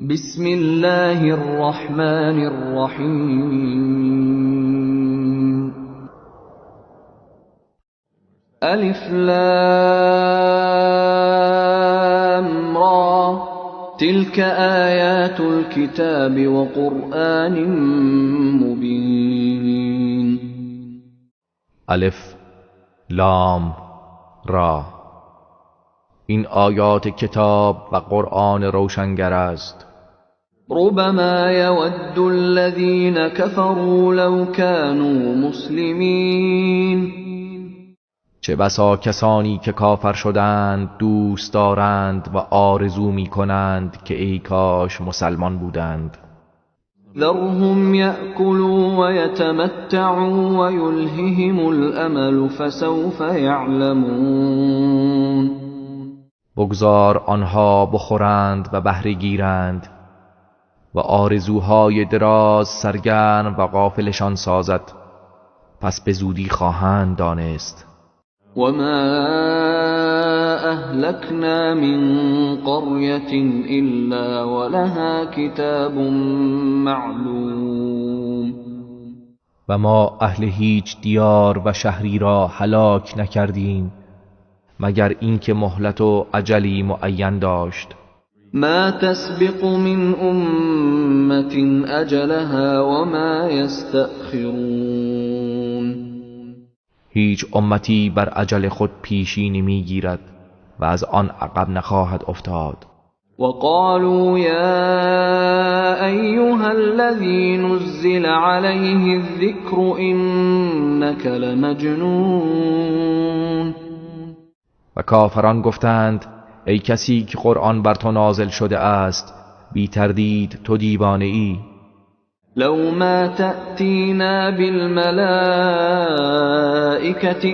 بسم الله الرحمن الرحیم. الف لام را، تلك آیات الكتاب وقرآن مبین. الف لام را، این آیات کتاب و قرآن روشنگر است. ربما یود الذین كفروا لو كانوا مسلمین. چه بسا کسانی که کافر شدند دوست دارند و آرزو می کنند که ای کاش مسلمان بودند. ذرهم یأکلوا ویتمتعوا ویلههم الامل فسوف یعلمون. بگذار آنها بخورند و بهره گیرند و آرزوهای دراز سرگرم و غافلشان سازد، پس به زودی خواهند دانست. وما اهلكنا من قرية الا ولها كتاب معلوم. و ما اهل هیچ دیار و شهری را هلاک نکردیم مگر اینکه مهلت و اجلی معین داشت. ما تسبق من امة اجلها وما یستأخرون. هیچ امتی بر اجل خود پیشی نمیگیرد و از آن عقب نخواهد افتاد. وقالوا یا ایها الذی نزل علیه الذکر انک لمجنون. و کافران گفتند ای کسی که قرآن بر تو نازل شده است، بی تردید تو دیوانه ای. لو ما تأتینا بالملائکة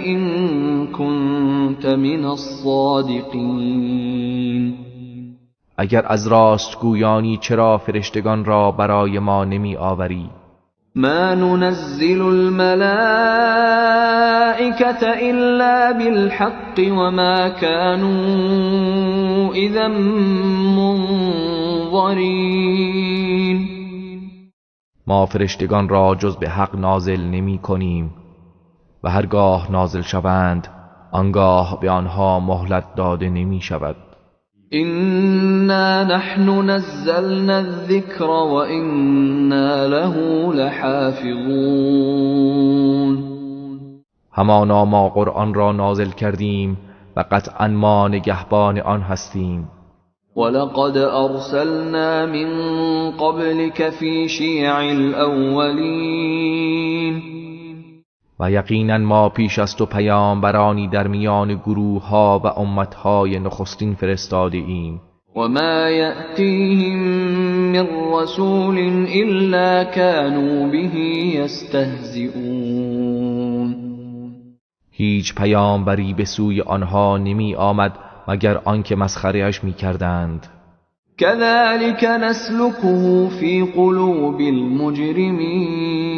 إن كنت من الصادقین. اگر از راستگویانی چرا فرشتگان را برای ما نمی آوری؟ ما ننزل الملائکة إلا بالحق وما كانوا إذا منظرین. ما فرشتگان را جز به حق نازل نمی کنیم و هرگاه نازل شوند آنگاه به آنها مهلت داده نمی شود. إنا نحن نزلنا الذکر وإنا له لحافظون. همانا ما قرآن را نازل کردیم و قطعا ما نگهبان آن هستیم. ولقد ارسلنا من قبلك في شیع الاولین. و یقینا ما پیش از تو پیامبرانی در میان گروه ها و امتهای نخستین فرستاده ایم. وما یأتیهم من رسول الا كانوا به یستهزئون. هیچ پیامبری به سوی آنها نمی آمد مگر آنکه مسخره‌اش می‌کردند. كذلك نسلكه في قلوب المجرمین.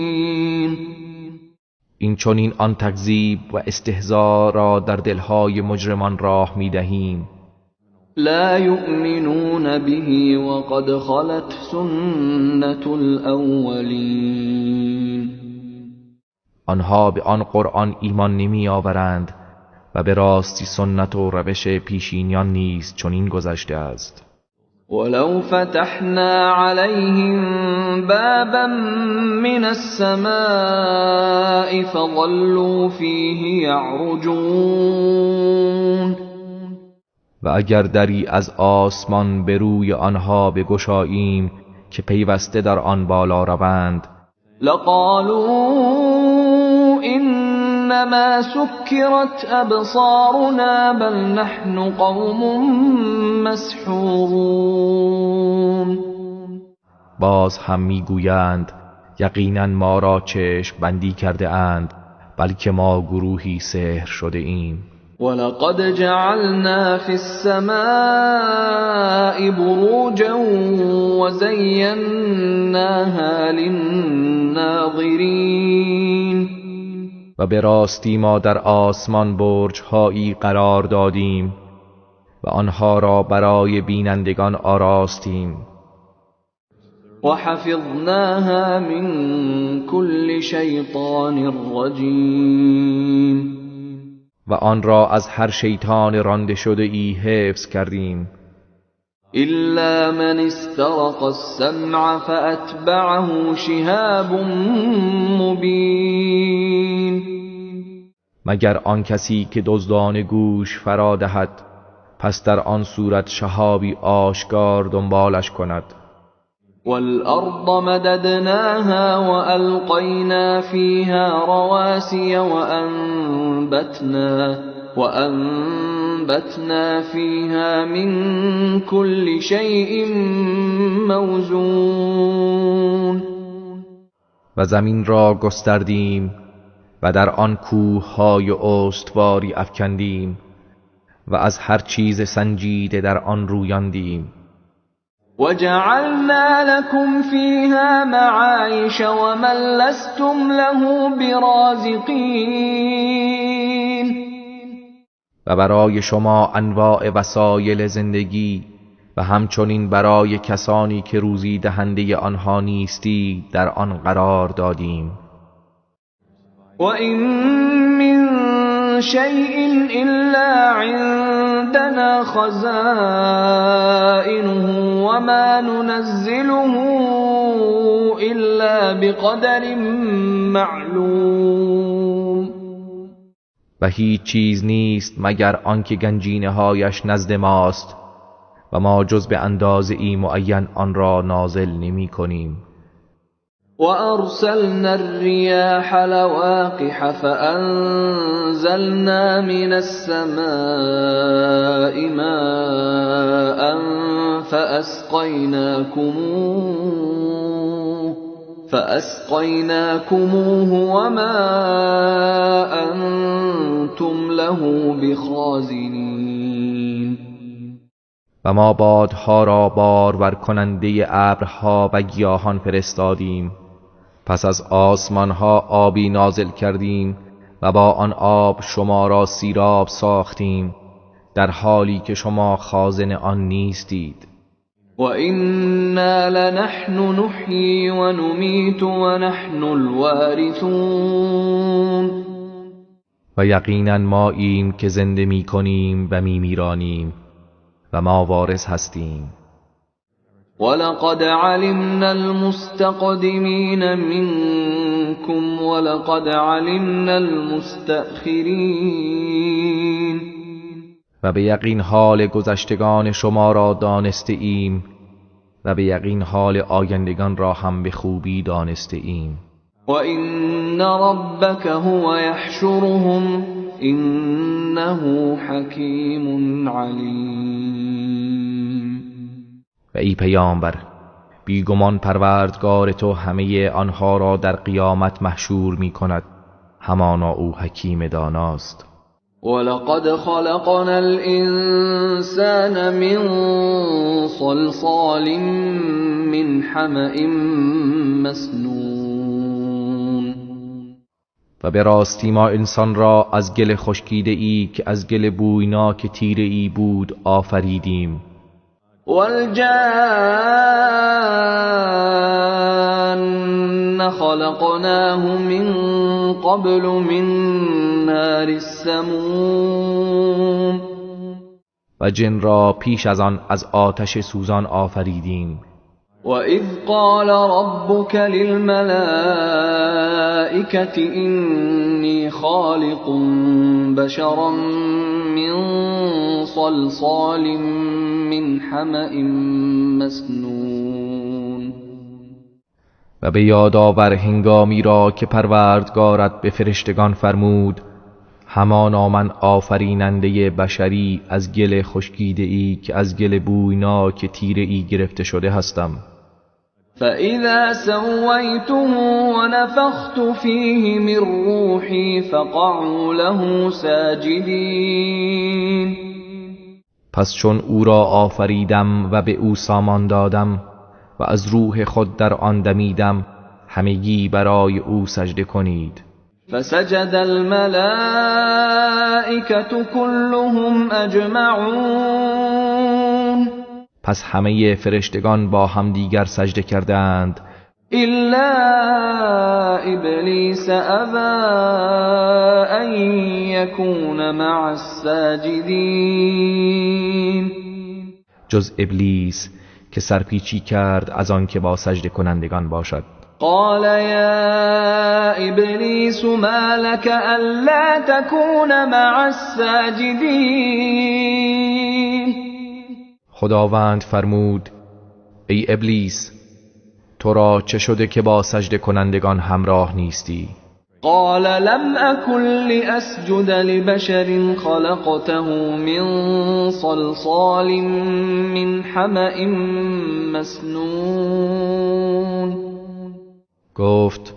این چنین آن تکذیب و استهزاء را در دلهای مجرمان راه می‌دهیم. لا یؤمنون به وقد خلت سنة الاولین. آنها به آن قرآن ایمان نمی‌آورند و به راستی سنت و روش پیشینیان نیز چنین گذشته است. ولو فتحنا عليهم بابا من السماء فظلوا فيه يعرجون. و اگر دری از آسمان به روی آنها بگشاییم که پیوسته در آن بالا روند، لقالوا انما سكرت ابصارنا بل نحن قوم مسحورون. باز هم میگویند یقینا ما را چشم بندی کرده اند، بلکه ما گروهی سحر شده ایم. ولقد جعلنا في السماء بروجا وزيناها للناظرین. و به راستی ما در آسمان برج‌هایی قرار دادیم و آنها را برای بینندگان آراستیم. وحفظناها من كل شیطان رجیم. و آن را از هر شیطان رانده شده ای حفظ کردیم. إلا من استرق السمع فأتبعه شهاب مبین. مگر آن کسی که دزدان گوش فرا دهد، پس در آن صورت شهابی آشکار دنبالش کند. والأرض مددناها وألقينا فيها رواسي وأنبتنا فيها من كل شيء موزون. و زمین را گستردیم و در آن کوه‌های استواری افکندیم و از هر چیز سنجیده در آن رویاندیم. وجعلنا لكم فيها معايش ومن لستم له برازقین. و برای شما انواع وسایل زندگی و همچنین برای کسانی که روزی دهنده آنها نیستی در آن قرار دادیم. وَإِن مِّن شَيْءٍ إِلَّا عِندَنَا خَزَائِنُهُ وَمَا نُنَزِّلُهُ إِلَّا بِقَدَرٍ مَّعْلُومٍ. و هیچ چیز نیست مگر آنکه گنجینه هایش نزد ماست و ما جز به اندازه ای معین آن را نازل نمی کنیم. وَأَرْسَلْنَا الرِّيَاحَ لَوَاقِحَ فَأَنزَلْنَا مِنَ السَّمَاءِ مَاءً فَأَسْقَيْنَاكُمُوهُ وَمَا أَنْتُمْ لَهُ بِخَازِنِينَ. و ما بادها را بارور کننده ابرها و گیاهان فرستادیم، پس از آسمانها آبی نازل کردیم و با آن آب شما را سیراب ساختیم، در حالی که شما خازن آن نیستید. وَإِنَّا لَنَحْنُ نُحْيِي وَنُمِيتُ وَنَحْنُ الْوَارِثُونَ. و یقینا ما ایم که زنده می کنیم و می میرانیم و ما وارث هستیم. وَلَقَدْ عَلِمْنَا الْمُسْتَقْدِمِينَ مِنْكُمْ وَلَقَدْ عَلِمْنَا الْمُسْتَأْخِرِينَ. و به یقین حال گذشتگان شما را دانسته ایم و به یقین حال آیندگان را هم به خوبی دانسته ایم. وَإِنَّ رَبَّكَ هُوَ يَحْشُرُهُمْ إِنَّهُ حَكِيمٌ عَلِيمٌ. و ای پیامبر، بیگمان پروردگار تو همه آنها را در قیامت محشور می کند، همانا او حکیم داناست. وَلَقَدْ خَلَقْنَا الْإِنسَانَ مِنْ صَلْصَالٍ مِنْ حَمَإٍ مَسْنُونٍ. و به راستی ما انسان را از گل خشکیده ای که از گل بویناک تیره ای بود آفریدیم. والجان خلقناه من قبل من نار السموم. و جن را پیش از آن از آتش سوزان آفریدیم. وَإِذْ قَالَ رَبُّكَ لِلْمَلَائِكَةِ إِنِّي خَالِقٌ بَشَرًا مِنْ صَلْصَالٍ مِنْ حَمَإٍ مَسْنُونٍ. و به یاد آور هنگامی را که پروردگارت به فرشتگان فرمود همانا من آفریننده بشری از گل خشکیده ای که از گل بویناک تیره ای گرفته شده هستم. فَإِذَا سَوَّيْتُهُ وَنَفَخْتُ فِيهِ مِنْ رُوحِي فَقَعُوا لَهُ سَاجِدِينَ. پس چون او را آفریدم و به او سامان دادم و از روح خود در آن دمیدم، همگی برای او سجده کنید. فسجد الملائكة كلهم أجمعون. پس همه فرشتگان با همدیگر سجده کردند. الا ابلیس ابی ان یکون مع الساجدین. جز ابلیس که سرپیچی کرد از آن که با سجده کنندگان باشد. قال یا ابلیس ما لك الا تكون مع الساجدین. خداوند فرمود ای ابلیس، تو را چه شده که با سجده کنندگان همراه نیستی؟ قال لم اکن لاسجد لبشر خلقته من صلصال من حمأ مسنون. گفت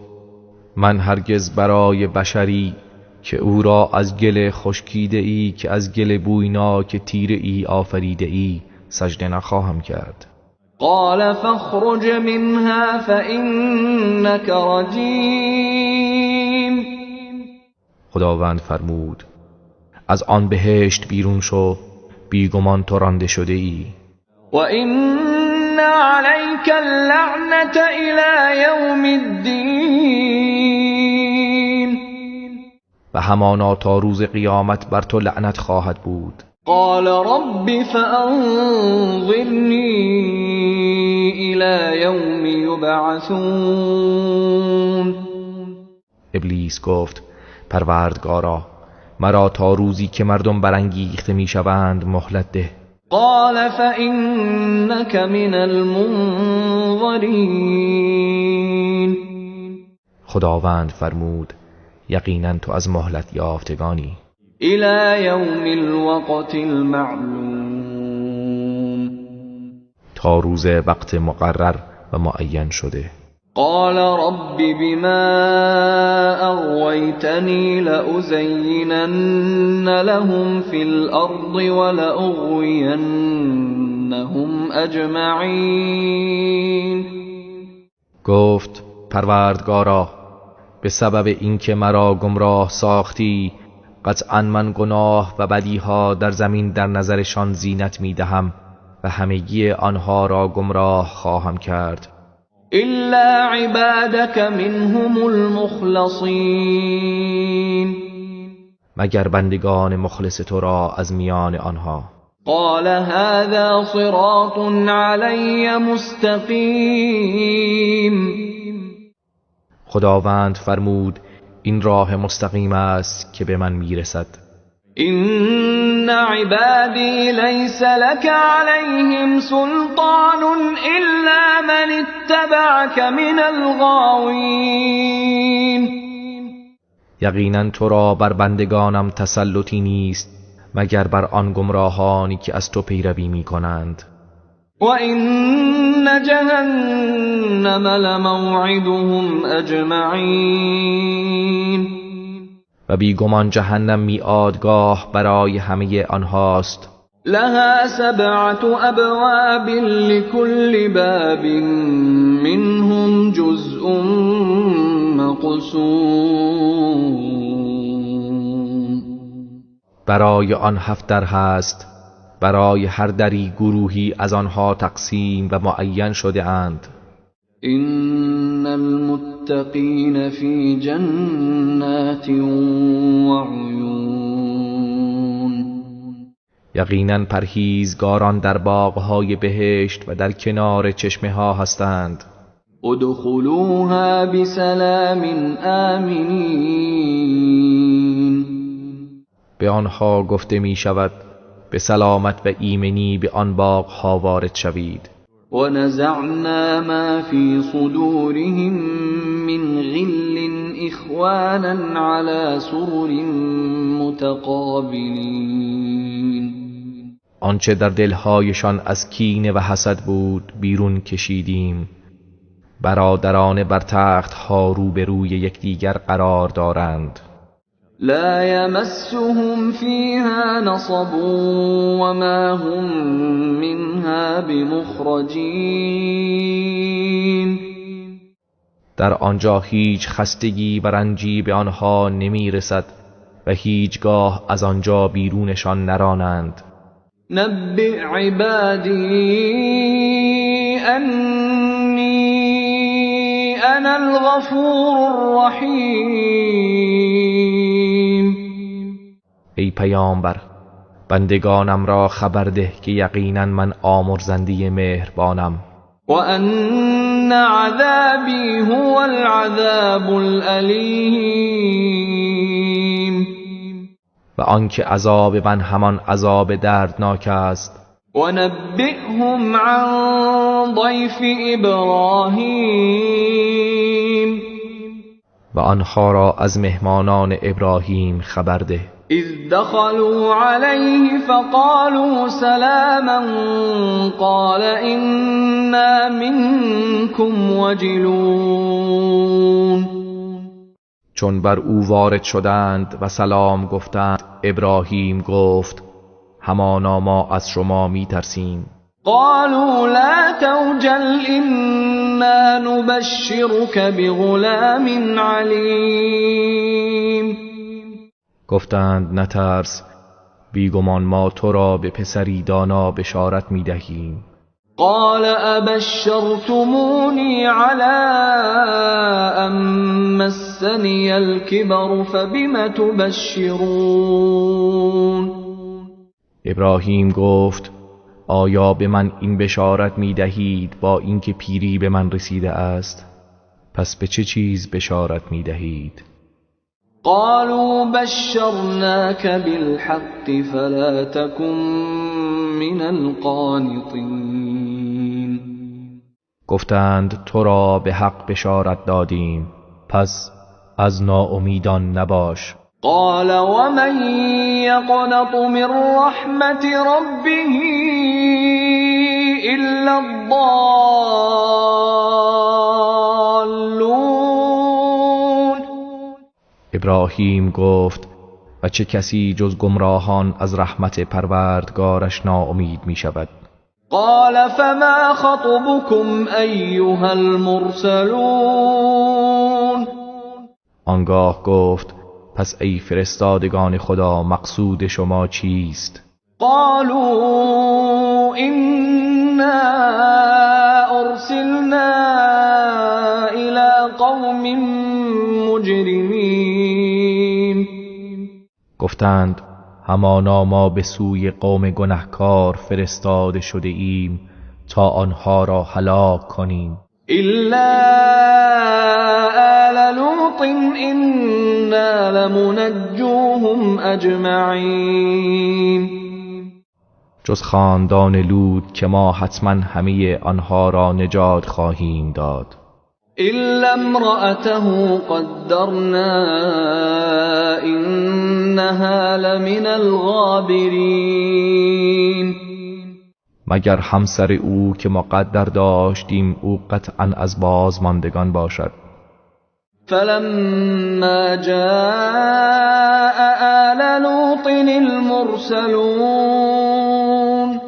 من هرگز برای بشری که او را از گل خشکیده ای که از گل بویناک تیره ای آفریده ای سجده نخواهم کرد. قال فاخرج منها فإنك رجیم. خداوند فرمود از آن بهشت بیرون شو، بیگمان تو رانده شده ای. وإن علیک اللعنة الی یوم الدین. و همانا تا روز قیامت بر تو لعنت خواهد بود. قال رب فانظرنی الی یوم یبعثون. ابلیس گفت پروردگارا، مرا تا روزی که مردم برانگیخته میشوند مهلت ده. قال فإنك من المنظرین. خداوند فرمود یقینا تو از مهلت یافتگانی. الی یوم الوقت المعلوم. تا روز وقت مقرر و معین شده. قال رب بما اغویتنی لأزینن لهم فی الارض ولأغوینهم اجمعین. گفت پروردگارا، به سبب اینکه مرا گمراه ساختی قطعا من گناه و بدیها در زمین در نظرشان زینت میدهم و همگی آنها را گمراه خواهم کرد. الا عبادك منهم المخلصین. مگر بندگان مخلص تو را از میان آنها. قال هذا صراط علی مستقیم. خداوند فرمود این راه مستقیم است که به من میرسد. این عبادی لیس لك علیهم سلطان الا من اتبعك من الغاوین. یقینا تو را بر بندگانم تسلطی نیست مگر بر آن گمراهانی که از تو پیروی میکنند. و این جهنم لموعدهم اجمعین. و بیگمان جهنم میعادگاه برای همه آنهاست. لها سبعة ابواب لكل باب منهم جزء مقسوم. برای آن 7 در هست، برای هر دری گروهی از آنها تقسیم و معین شده اند. ان المتقین فی جنات و عیون. یقینا پرهیزگاران در باغهای بهشت و در کنار چشمه ها هستند. ادخلوها بسلام آمنین. به آنها گفته می شود به سلامت و ایمنی به آن باغها وارد شوید. ونزعنا ما فی صدورهم من غل اخوانا على سرر متقابلین. آنچه در دلهایشان از کینه و حسد بود بیرون کشیدیم، برادران بر تختها روبروی یکدیگر قرار دارند. لا يمسهم فيها نصب وما هم منها بمخرجین. در آنجا هیچ خستگی و رنجی به آنها نمی رسد و هیچگاه از آنجا بیرونشان نرانند. نبئ عبادی انی انا الغفور الرحیم. ای پیامبر، بندگانم را خبر ده که یقینا من آمرزنده مهربانم. وان عذابی هو العذاب الالیم. و آنکه عذاب من همان عذاب دردناک است. ونبئهم عن ضیف ابراهیم. و آنها را از مهمانان ابراهیم خبر ده. اذ دخلوا علیه فقالوا سلاما قال انا منکم وجلون. چون بر او وارد شدند و سلام گفتند، ابراهیم گفت همانا ما از شما میترسیم. قالوا لا توجل انا نبشرك بغلام علیم. گفتند نترس، بیگمان ما تو را به پسری دانا بشارت میدهیم. قال ابشرتمونی على ان مسنی الكبر فبم تبشرون. ابراهیم گفت آیا به من این بشارت میدهید با اینکه پیری به من رسیده است؟ پس به چه چیز بشارت میدهید؟ قالوا بشرناك بالحق فلا تكن من القانطین. گفتند تو را به حق بشارت دادیم، پس از ناامیدان نباش. قال ومن يقنط من رحمة ربه إلا الضالون. ابراهیم گفت و چه کسی جز گمراهان از رحمت پروردگارش ناامید می شود؟ قال فما خطبكم ایها المرسلون. آنگاه گفت پس ای فرستادگان خدا مقصود شما چیست؟ قالوا انا ارسلنا الى قوم مجرمین. گفتند همانا ما به سوی قوم گنهکار فرستاده شده ایم تا آنها را هلاک کنیم. الا آل لوط انا لمنجوهم اجمعین. جز خاندان لوط که ما حتما همه آنها را نجات خواهیم داد. الا امرأته قدرنا انها لمن الغابرین. مگر همسر او که مقدر داشتیم او قطعا از بازماندگان باشد. فلما جاء آل لوط المرسلون.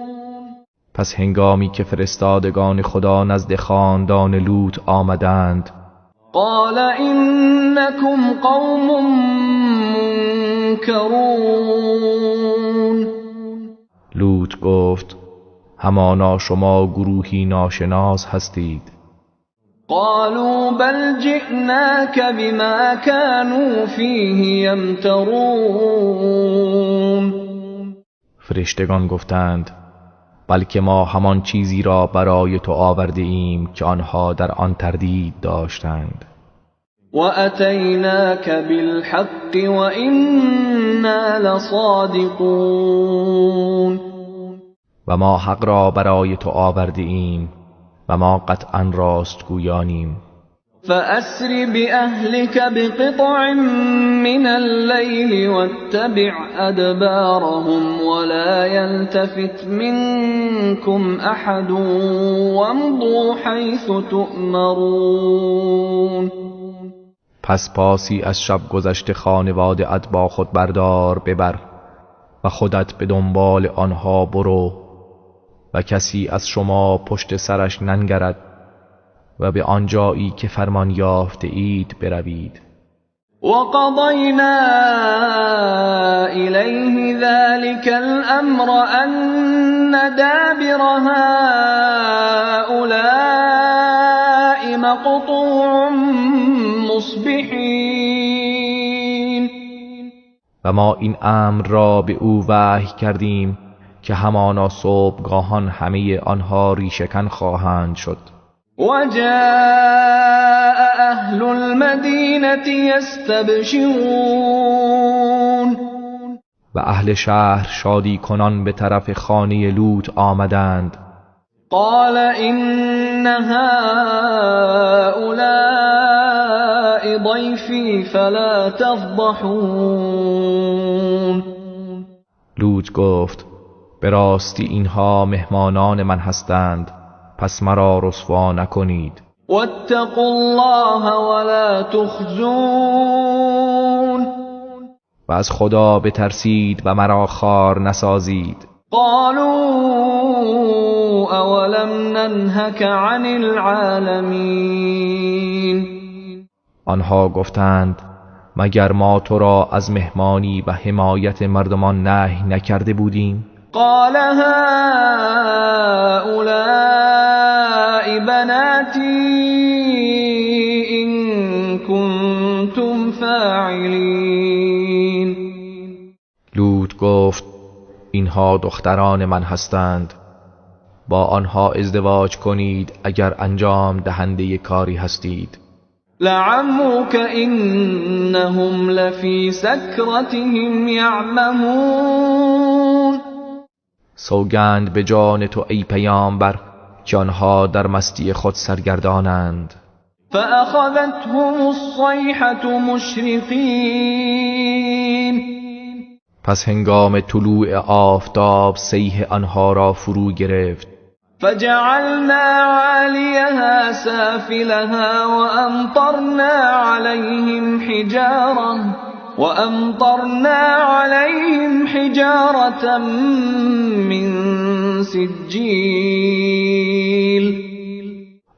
پس هنگامی که فرستادگان خدا نزد خاندان لوط آمدند، قال انکم قوم منکرون. لوط گفت همانا شما گروهی ناشناس هستید. قالوا بل جئناک بما كانوا فیه یمترون. فرشتگان گفتند بلکه ما همان چیزی را برای تو آورده ایم که آنها در آن تردید داشتند. وأتیناک بالحق وإنا لصادقون. و ما حق را برای تو آورده ایم و ما قطعا راستگویانیم. فأسر بأهلك بقطع من الليل واتبع أدبارهم ولا يلتفت منكم أحد وامضوا حيث تؤمرون. پس پاسی از شب گذشته خانواده ات با خود بردار ببر و خودت به دنبال آنها برو و کسی از شما پشت سرش ننگرد و به آنجایی که فرمان یافته اید بروید. وقضينا إليه ذلك الأمر أن دابر هؤلاء مقطوع مصبحين. و ما این امر را به او وحی کردیم که همانا صبحگاهان همه آنها ریشه‌کن خواهند شد. وجاء أهل المدینة یستبشرون. و اهل شهر شادی کنان به طرف خانه لوط آمدند. قال إن هؤلاء ضیفی فلا تفضحون. لوط گفت به راستی اینها مهمانان من هستند، پس مرا رسوا نکنید. واتقوا الله ولا تخزون. و از خدا بترسید و مرا خوار نسازید. قالوا اولم ننهک عن العالمین. آنها گفتند مگر ما تو را از مهمانی و حمایت مردمان نهی نکرده بودیم؟ قال هؤلاء بناتی إن كنتم فاعلین. لوط گفت اینها دختران من هستند، با آنها ازدواج کنید اگر انجام دهنده کاری هستید. لعمرک انهم لفی سکرتهم یعمهون. سوگند به جان تو ای پیامبر که آنها در مستی خود سرگردانند. فأخذتهم الصیحة مشرقین. پس هنگام طلوع آفتاب صیحه آنها را فرو گرفت. فجعلنا عالیها سافلها وأمطرنا عليهم حجارة من سجیل.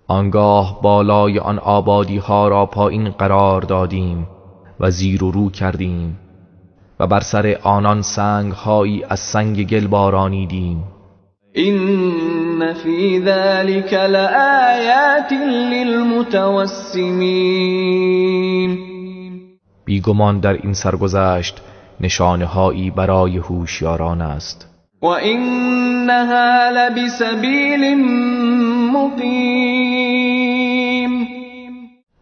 آنگاه بالای آن آبادی ها را پایین قرار دادیم و زیر و رو کردیم و بر سر آنان سنگ هایی از سنگ گل بارانیدیم. این فی ذلک لآیات للمتوسمین. بیگمان در این سرگذشت نشانه‌هایی برای هوشیاران است. و انها لبسبیل مقیم.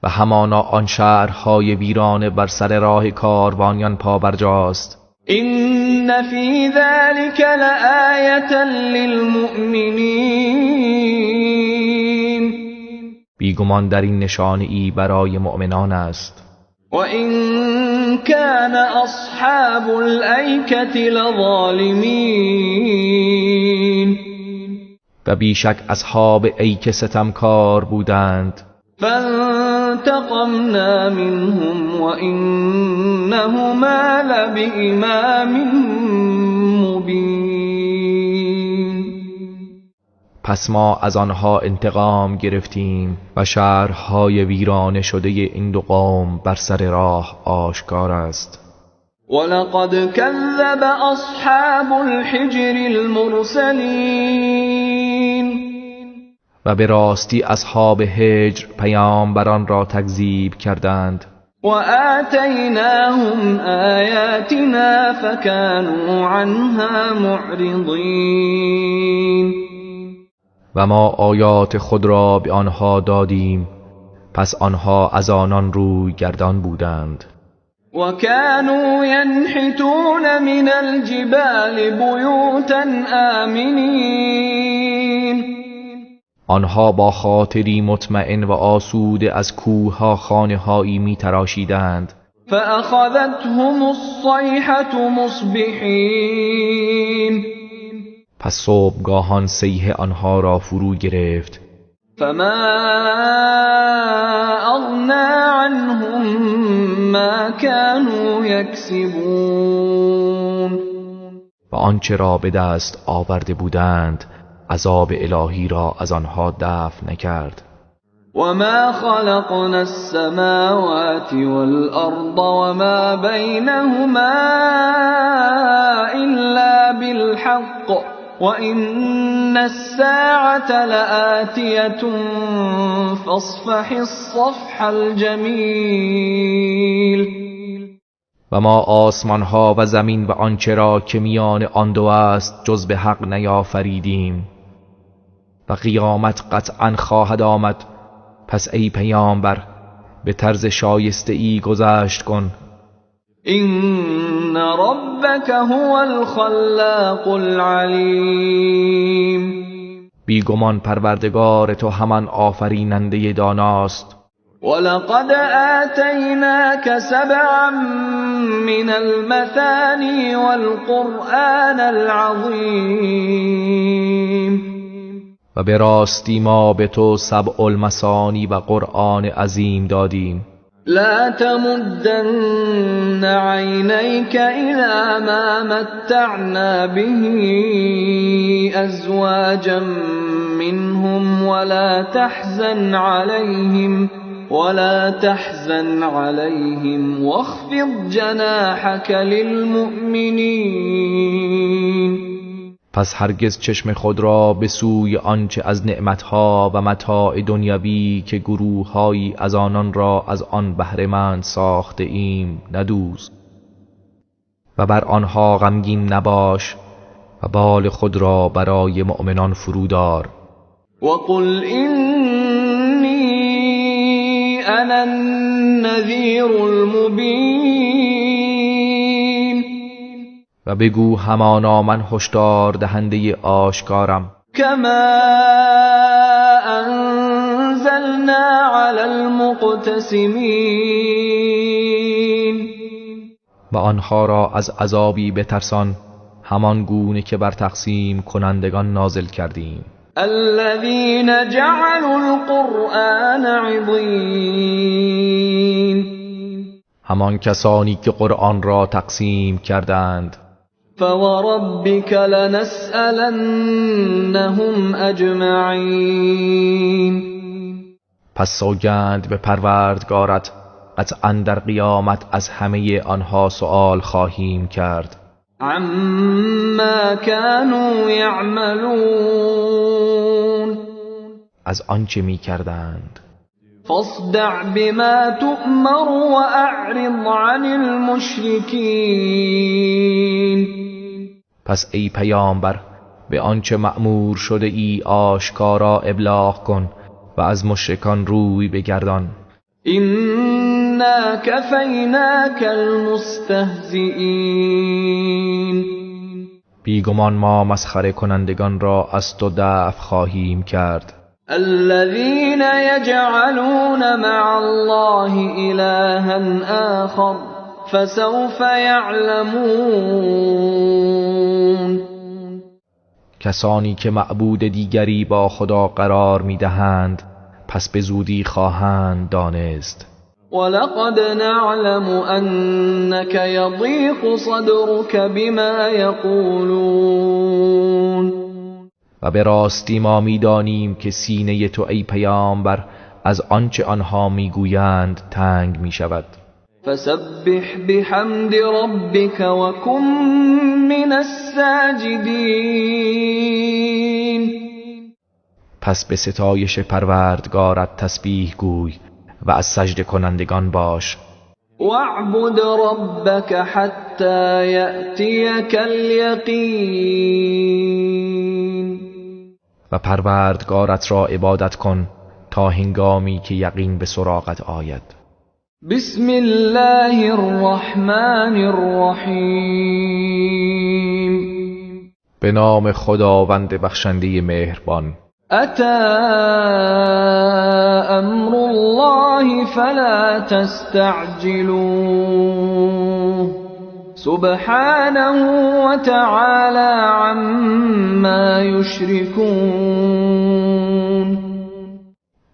و همانا آن شهرهای ویرانه بر سر راه کاروانیان پابرجاست. این فی ذلک لآیة للمؤمنین. بیگمان در این نشانه‌ای برای مؤمنان است. وَإِن كَانَ أَصْحَابُ الْأَيْكَةِ لَظَالِمِينَ. و بیشک اصحاب ایکه ستمکار بودند. فانتقمنا منهم وإنهما لبإمام مبین. پس ما از آنها انتقام گرفتیم و شهرهای ویرانه شده این دو قوم بر سر راه آشکار است. ولقد كذب اصحاب الحجر المرسلین. و به راستی اصحاب حجر پیامبران را تکذیب کردند. وآتیناهم آیاتنا فكانوا عنها معرضین. و ما آیات خود را به آنها دادیم، پس آنها از آنان روی گردان بودند. وكانوا ينحتون من الجبال بيوتا آمنین. آنها با خاطری مطمئن و آسوده از کوهها خانه‌هایی می‌تراشیدند. فأخذتهم الصیحة مصبحین. پس صبحگاهان صیحه آنها را فرو گرفت. فما اغنى عنهم ما كانوا یکسبون. و آنچه را به دست آورده بودند عذاب الهی را از آنها دفع نکرد. وما خلقنا السماوات والأرض وما بينهما إلا بالحق وإن الساعة لآتية فاصفح الصفح الجمیل. و ما آسمان ها و زمین و آنچه را که میان آن دو است جز به حق نیافریدیم و قیامت قطعا خواهد آمد. پس ای پیامبر به طرز شایسته ای گذشت کن. این ربک هو الخلاق العلیم. بیگمان پروردگار تو همان آفریننده داناست. ولقد آتیناک سبعا من المثانی والقرآن العظیم. و به راستی ما به تو سبع المثانی و قرآن عظیم دادیم. لا تمدن عینیک الی ما متعنا به ازواجا منهم ولا تحزن عليهم واخفض جناحك للمؤمنین. پس هرگز چشم خود را به سوی آنچه از نعمتها و متاع دنیوی که گروههایی از آنان را از آن بهره‌مند ساخته ایم ندوز و بر آنها غمگین نباش و بال خود را برای مؤمنان فرودار. وقل اینی انا النذیر المبین. و بگو همانا من هشدار دهنده آشکارم. کما انزلنا علی المقتسمین. و آنها را از عذابی بترسان همان گونه که بر تقسیم کنندگان نازل کردیم. الذين جعلوا القرآن عضین. همان کسانی که قرآن را تقسیم کردند. فوربك لنسألنهم اجمعین. پس سوگند به پروردگارت قطعا در قیامت از همه آنها سؤال خواهیم کرد. عما كانوا یعملون. از آنچه می کردند. فاصدع بما تؤمر واعرض عن المشرکین. پس ای پیامبر به آنچه مأمور شده ای آشکارا ابلاغ کن و از مشرکان روی بگردان. اینا کفیناک المستهزئین. بیگمان ما مسخره کنندگان را از تو دفع خواهیم کرد. الذين يجعلون مع الله إلها آخر فسوف يعلمون. کسانی که معبود دیگری با خدا قرار می‌دهند پس به زودی خواهند دانست. ولقد نعلم أنك يضيق صدرك بما يقولون. و به راستی ما می‌دانیم که سینه تو ای پیامبر از آنچه آنها میگویند تنگ می‌شود. فسبح بحمد ربك وكن من الساجدین. پس به ستایش پروردگارت تسبیح گوی و از سجده کنندگان باش. واعبد ربك حتی یأتیک الیقین. و پروردگارت را عبادت کن تا هنگامی که یقین به سراغت آید. بسم الله الرحمن الرحیم. به نام خداوند بخشنده مهربان. اتى امر الله فلا تستعجلوه سبحانه وتعالى عما یشركون.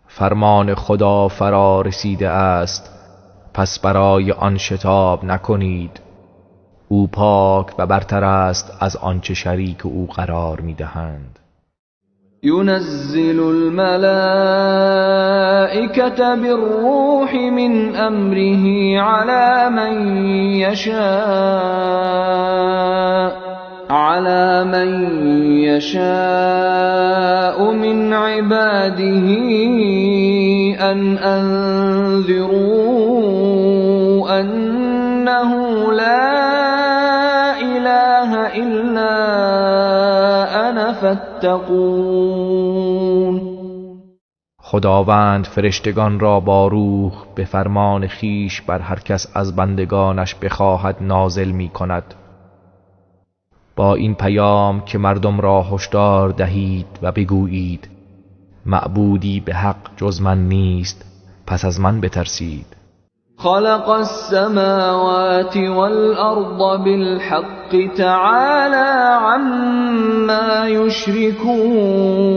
فرمان خدا فرا رسیده است، پس برای آن شتاب نکنید. او پاک و برتر است از آنچه شریک او قرار می‌دهند. ينزل الملائكة الملائكة بالروح من أمره على من يشاء من عباده أن أنذروا أنه لا إله إلا أنا فاتقون. خداوند فرشتگان را با روح به فرمان خیش بر هر کس از بندگانش بخواهد نازل می کند، با این پیام که مردم را هشدار دهید و بگویید معبودی به حق جز من نیست، پس از من بترسید. خلق السماوات والأرض بالحق تعالى عما یشرکون.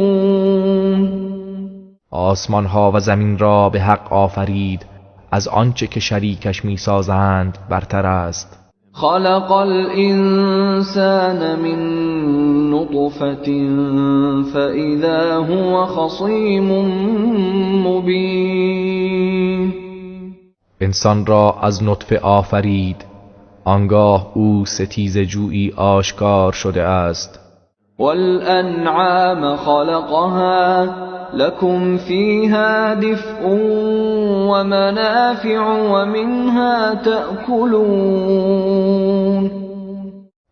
آسمان ها و زمین را به حق آفرید، از آنچه که شریکش میسازند برتر است. خلق الانسان من نطفة فإذا هو خصیم مبین. انسان را از نطفه آفرید، آنگاه او ستیزه جویی آشکار شده است. والانعام خلقها لكم فيها دفء ومنافع ومنها تأكلون.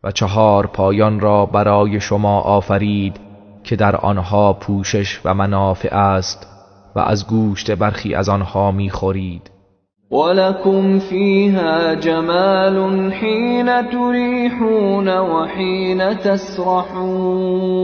و چهار پایان را برای شما آفرید که در آنها پوشش و منافع است و از گوشت برخی از آنها میخورید. ولكم فيها جمال حين تريحون وحين تسرحون.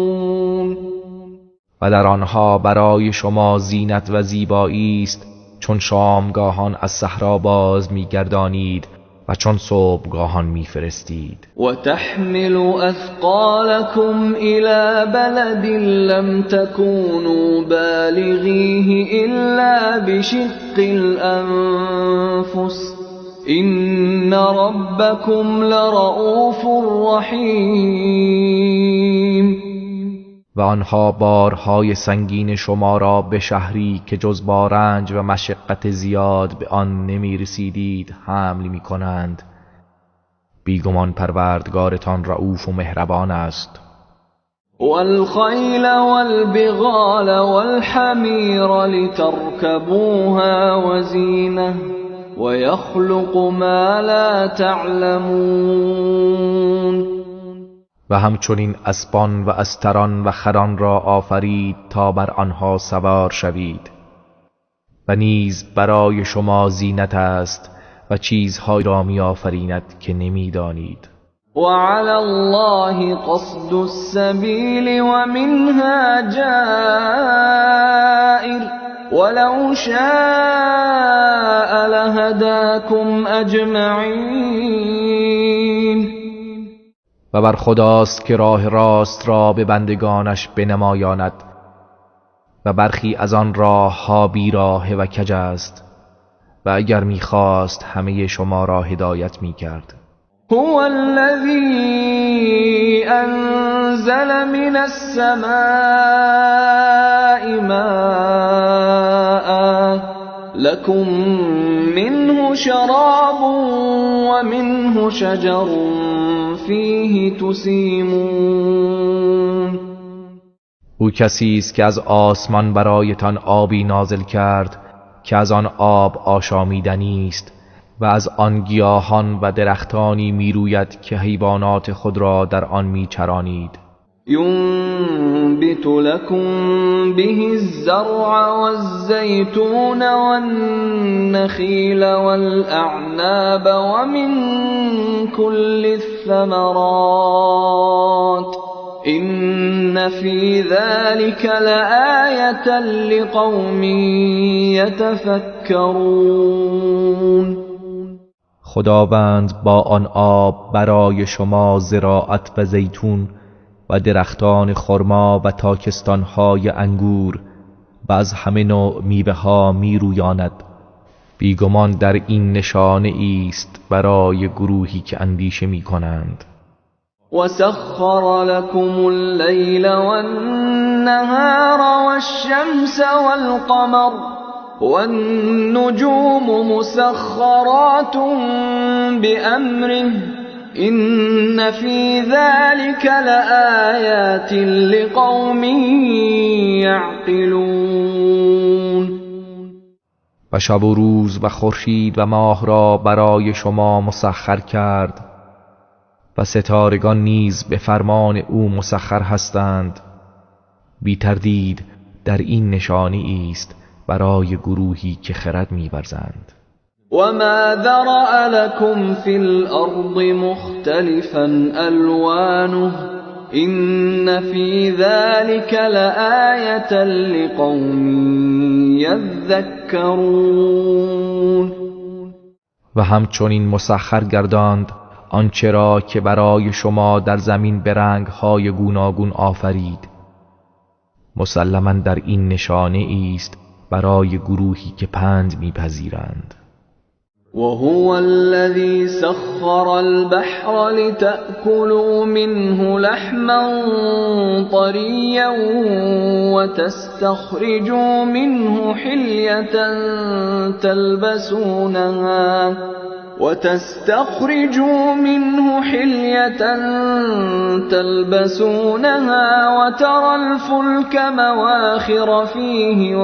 و در آنها برای شما زینت و زیبایی است، چون شامگاهان از صحرا باز میگردانید و چون صبحگاهان میفرستید. و تحمل اثقالكم الى بلد لم تكونوا بالغیه الا بشق الانفس ان ربكم لرؤوف رحیم. و آنها بارهای سنگین شما را به شهری که جز با رنج و مشقت زیاد به آن نمی رسیدید حمل می کنند. بیگمان پروردگارتان رؤوف و مهربان است. والخیل والبغال والحمیر لترکبوها وزینة ویخلق ما لا تعلمون. و همچنین اسبان و استران و خران را آفرید تا بر آنها سوار شوید و نیز برای شما زینت است و چیزهایی را می آفریند که نمیدانید. و علی الله قصد السبیل و منها جائر ولو شاء لهداکم اجمعین. و بر خداست که راه راست را به بندگانش بنمایاند و برخی از آن راه ها بیراه و کج است و اگر میخواست همه شما را هدایت میکرد. هو الذی انزل من السماء ماء لكم منه شراب ومنه شجر فیه تسیمون. او کسی است که از آسمان برایتان آبی نازل کرد که از آن آب آشامیدنی است و از آن گیاهان و درختانی میروید که حیوانات خود را در آن میچرانید. ينبت لكم به الزرع والزيتون والنخيل والأعناب ومن كل الثمرات إن في ذلك لآية لقوم يتفكرون. خداوند با آن آب برای شما زراعت و زیتون و درختان خرما و تاکستانهای انگور و از همه نوع میوه‌ها میرویاند. بیگمان در این نشانه ایست برای گروهی که اندیشه میکنند. وسخر لكم اللیل والنهار والشمس والقمر والنجوم مسخرات بأمره إن في ذلك لآيات لقوم يعقلون. و شب و روز و خورشید و ماه را برای شما مسخر کرد و ستارگان نیز به فرمان او مسخر هستند. بی تردید در این نشانی است برای گروهی که خرد می‌ورزند. وما ذرأ لكم في الأرض مختلفا ألوانه إن في ذلك لآية لقوم يذكرون. و همچنین مسخر گرداند آنچه را که برای شما در زمین به رنگ‌های گوناگون آفرید. مسلما در این نشانه است برای گروهی که پند میپذیرند. وهو الذي سخر البحر لتأكلوا منه لحما طريا وتستخرجوا منه حلية تلبسونها وترى الفلك مواخر فيه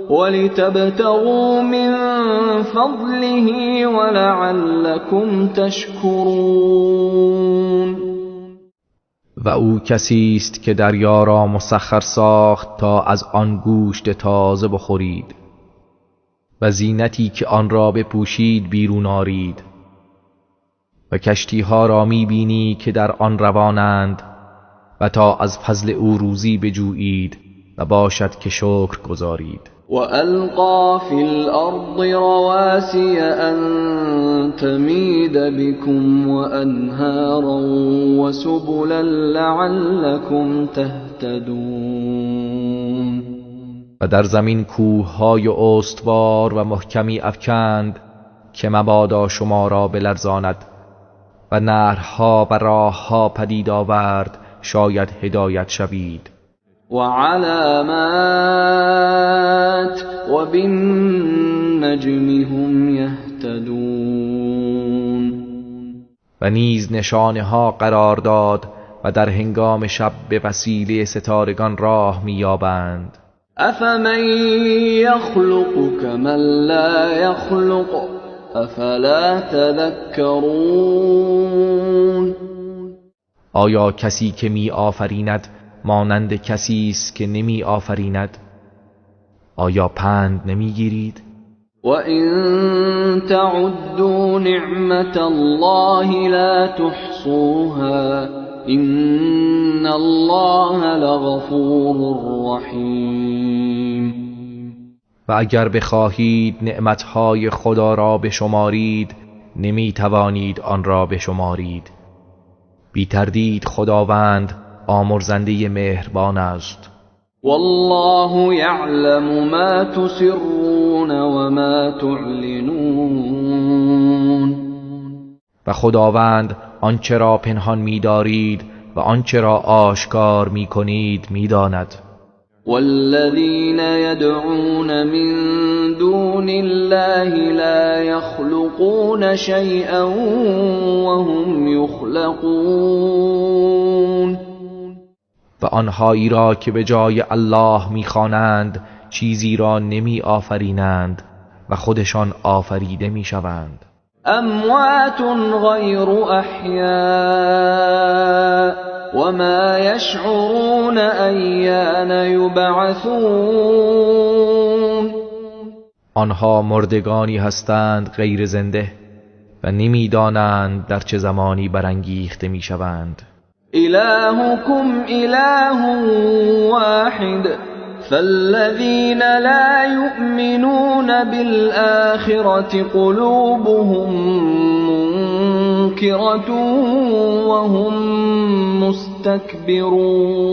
ولتبتغوا من فضله ولعلكم تشكرون. و او کسی است که دریا را مسخر ساخت تا از آن گوشت تازه بخورید و زینتی که آن را بپوشید بیرون آرید و کشتیها را میبینی که در آن روانند و تا از فضل او روزی بجویید و باشد که شکر گزارید. و القا فی الارض رواسی ان تمید بكم وانهارا وسبلا لعلكم تهتدون. و در زمین کوه‌های استوار و محکمی افکند که مبادا شما را بلرزاند و نهرها و راهها پدید آورد شاید هدایت شوید. و علامات و بالنجم هم یهتدون. و نیز نشانه ها قرار داد و در هنگام شب به وسیله ستارگان راه می‌یابند. افمن یخلق کمن لا یخلق افلا تذکرون. آیا کسی که می آفریند مانند کسی است که نمی آفریند؟ آیا پند نمی گیرید؟ و این تعدوا نعمت الله لا تحصوها این الله لغفور رحیم. و اگر بخواهید نعمتهای خدا را بشمارید نمی توانید آن را بشمارید. بی تردید خداوند آمرزنده مهربان است. والله یعلم ما تسرون و ما تعلنون. و خداوند آنچه را پنهان می‌دارید و آنچه را آشکار می‌کنید می‌داند. والذین یدعون من دون الله لا یخلقون شیئا وهم یخلقون. و آنهایی را که به جای الله می‌خوانند چیزی را نمی آفرینند و خودشان آفریده می‌شوند. اموات غیر احیاء وما یشعرون ایان یبعثون. آنها مردگانی هستند غیر زنده و نمی‌دانند در چه زمانی برانگیخته می‌شوند. الهکم اله واحد فالذین لا یؤمنون بالآخرة قلوبهم منکرة وهم مستکبرون.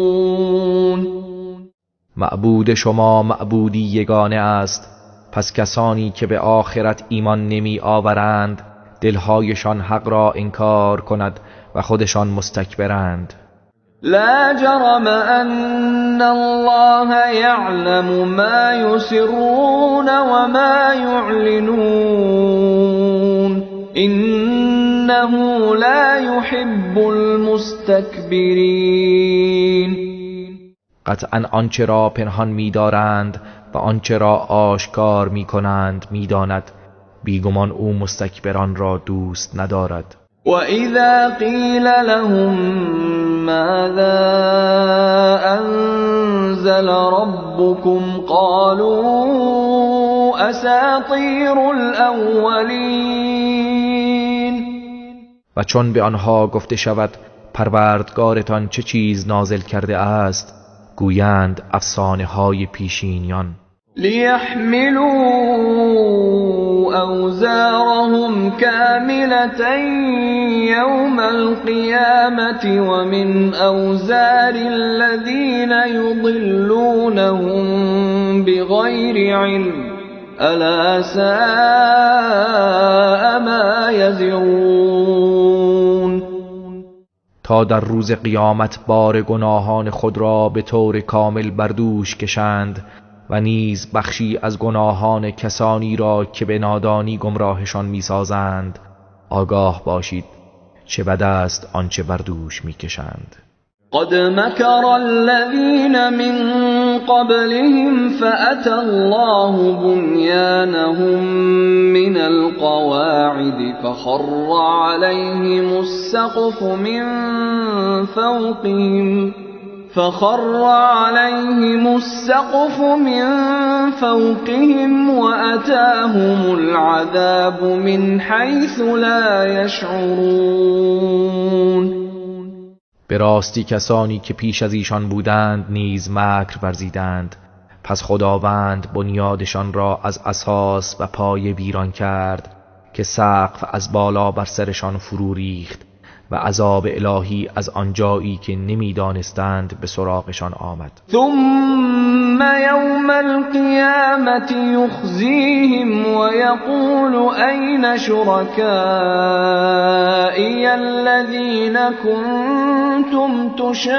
معبود شما معبودی یگانه است، پس کسانی که به آخرت ایمان نمی آورند دلهایشان حق را انکار کند و خودشان مستکبرند. لا جرم أن الله يعلم ما يسرون وما يعلنون إنه لا يحب المستكبرين. قطعا آنچه را پنهان می‌دارند و آنچه را آشکار می‌کنند می‌داند، بیگمان او مستکبران را دوست ندارد. وَإِذَا قِيلَ لَهُم مَاذَا أَنزَلَ رَبُّكُمْ قَالُوا أَسَاطِيرُ الْأَوَّلِينَ. و چون به آنها گفته شود پروردگارتان چه چیز نازل کرده است، گویند افسانه های پیشینیان. لِيَحْمِلُوا أَوْزَارَهُمْ كَامِلَةً يَوْمَ الْقِيَامَةِ وَمِنْ أَوْزَارِ الَّذِينَ يُضِلُّونَهُم بِغَيْرِ عِلْمٍ أَلَا سَاءَ مَا يَزِرُونَ. تا در روز قیامت بار گناهان خود را به طور کامل بر دوش کشند و نیز بخشی از گناهان کسانی را که به نادانی گمراهشان میسازند. آگاه باشید چه بد است آنچه بر دوش میکشند. قد مکر الذین من قبلهم فأتی الله بنیانهم من القواعد فخر علیهم السقف من فوقهم وأتاهم العذاب من حيث لا يشعرون. به راستی کسانی که پیش از ایشان بودند نیز مکر ورزیدند، پس خداوند بنیادشان را از اساس و پایه ویران کرد که سقف از بالا بر سرشان فرو ریخت و عذاب الهی از آنجایی که نمیدانستند به سراغشان آمد. ثم یوم القیامة یخزیهم و یقول این شرکائی الذین کنتم تشاقون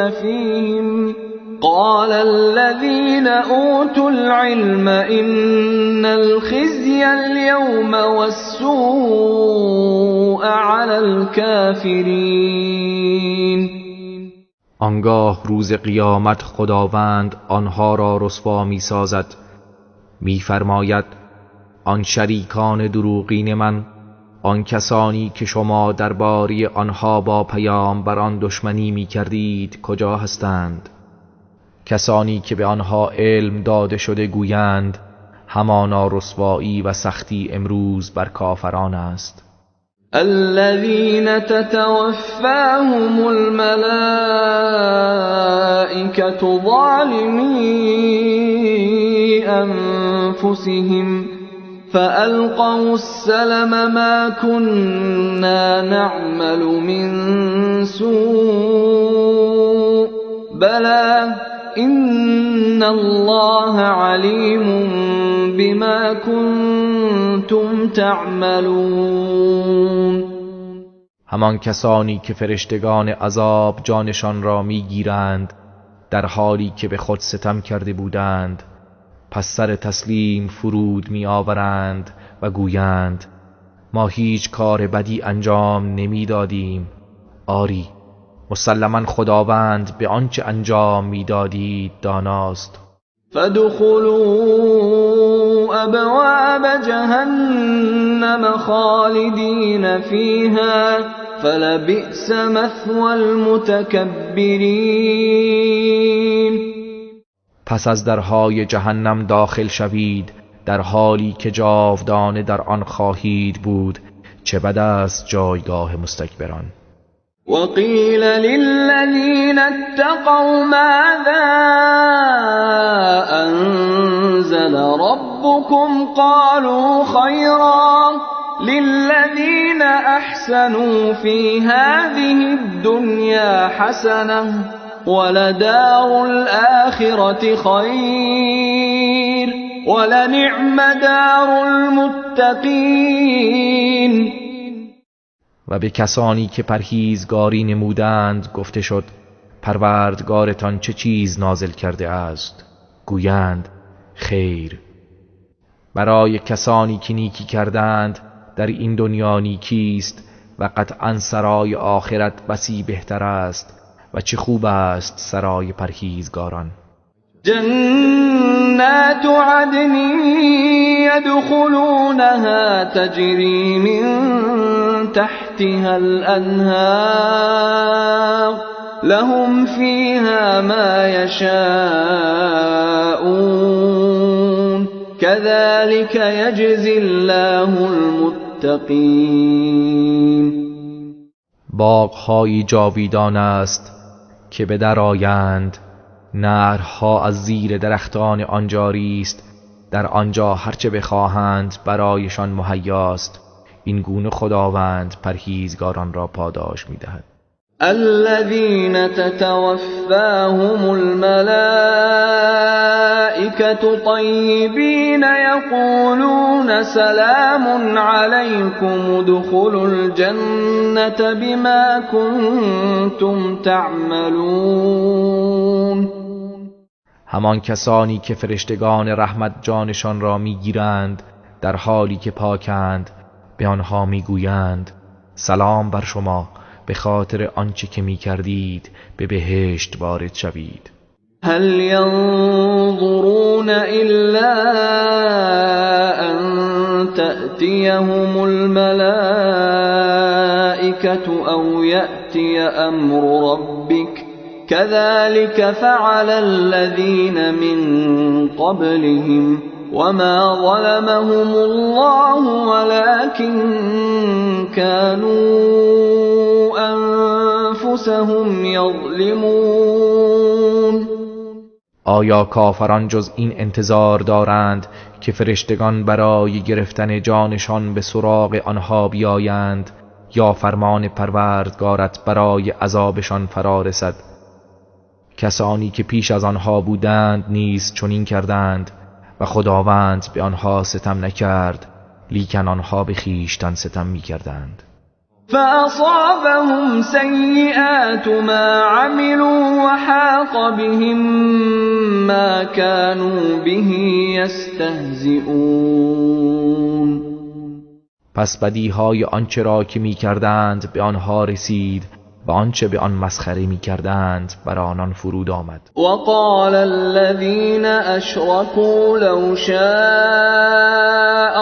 فیهم قال الذين أوتوا العلم إن الخزي اليوم والسوء على الكافرين. آنگاه روز قیامت خداوند آنها را رسوا می سازد. می فرماید آن شریکان دروغین من، آن کسانی که شما درباره آنها با پیامبران دشمنی می کردید کجا هستند؟ کسانی که به آنها علم داده شده گویند همانا رسوایی و سختی امروز بر کافران است. الذين تتوفاهم الملائكة ظالمي أنفسهم فألقوا السلم ما كنا نعمل من سوء بلى إن الله عليم بما كنتم تعملون. همان کسانی که فرشتگان عذاب جانشان را میگیرند در حالی که به خود ستم کرده بودند، پس سر تسلیم فرود می آورند و گویند ما هیچ کار بدی انجام نمیدادیم. آری مسلما خداوند به آنچه انجام میدادید داناست. فادخلوا ابواب جهنم خالدین فیها فلبئس مثوی المتکبرین. پس از درهای جهنم داخل شوید در حالی که جاودانه در آن خواهید بود، چه بد است جایگاه مستکبران. وقیل للذین اتقوا ماذا انزل ربكم قالوا خیرا للذین احسنوا فی هذه الدنیا حسنة ولدار الآخرة خیر ولنعم دار المتقین. و به کسانی که پرهیزگاری نمودند گفته شد پروردگارتان چه چیز نازل کرده است؟ گویند خیر. برای کسانی که نیکی کردند در این دنیا نیکی است و قطعا سرای آخرت بسی بهتر است و چه خوب است سرای پرهیزگاران. جنات عدن يدخلونها تجري من تحتها الأنهار لهم فيها ما يشاءون كذلك يجزي الله المتقين. باغ‌های جاویدان است که به در آیند، نهرها از زیر درختان آن جاری است، در آنجا هرچه بخواهند برایشان مهیاست. این گونه خداوند پرهیزگاران را پاداش می‌دهد. الذين تتوفاهم الملائكة طيبين يقولون سلام عليكم ادخلوا الجنة بما كنتم تعملون. همان کسانی که فرشتگان رحمت جانشان را میگیرند در حالی که پاکند، به آنها میگویند سلام بر شما، به خاطر آنچه که میکردید به بهشت وارد شوید. هل ينظرون إلا أن تأتيهم الملائكة أو يأتي أمر ربك كذلك فعل الذين من قبلهم وما ظلمهم الله ولكن كانوا أنفسهم يظلمون. آیا کافران جز این انتظار دارند که فرشتگان برای گرفتن جانشان به سراغ آنها بیایند یا فرمان پروردگارت برای عذابشان فرا رسد؟ کسانی که پیش از آنها بودند نیز چنین کردند و خداوند به آنها ستم نکرد، لیکن آنها به خویشتن ستم می‌کردند. فأصابهم سيئات ما عملوا وحاق بهم ما كانوا به يستهزئون. پس بدیهای آنچه را که می‌کردند به آنها رسید و آنچه به آن مسخره می‌کردند بر آنان فرود آمد. وقال الذين أشركوا لو شاء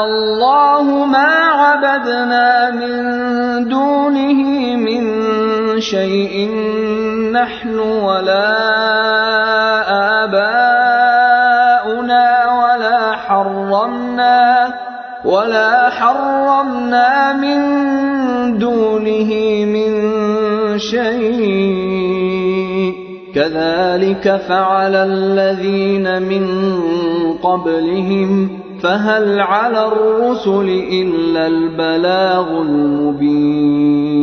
الله ما عبدنا من دونه من شيء نحن ولا آباؤنا ولا حرمنا من دونه من شيء كذلك فعل الذين من قبلهم فهل على الرسل إلا البلاغ المبين.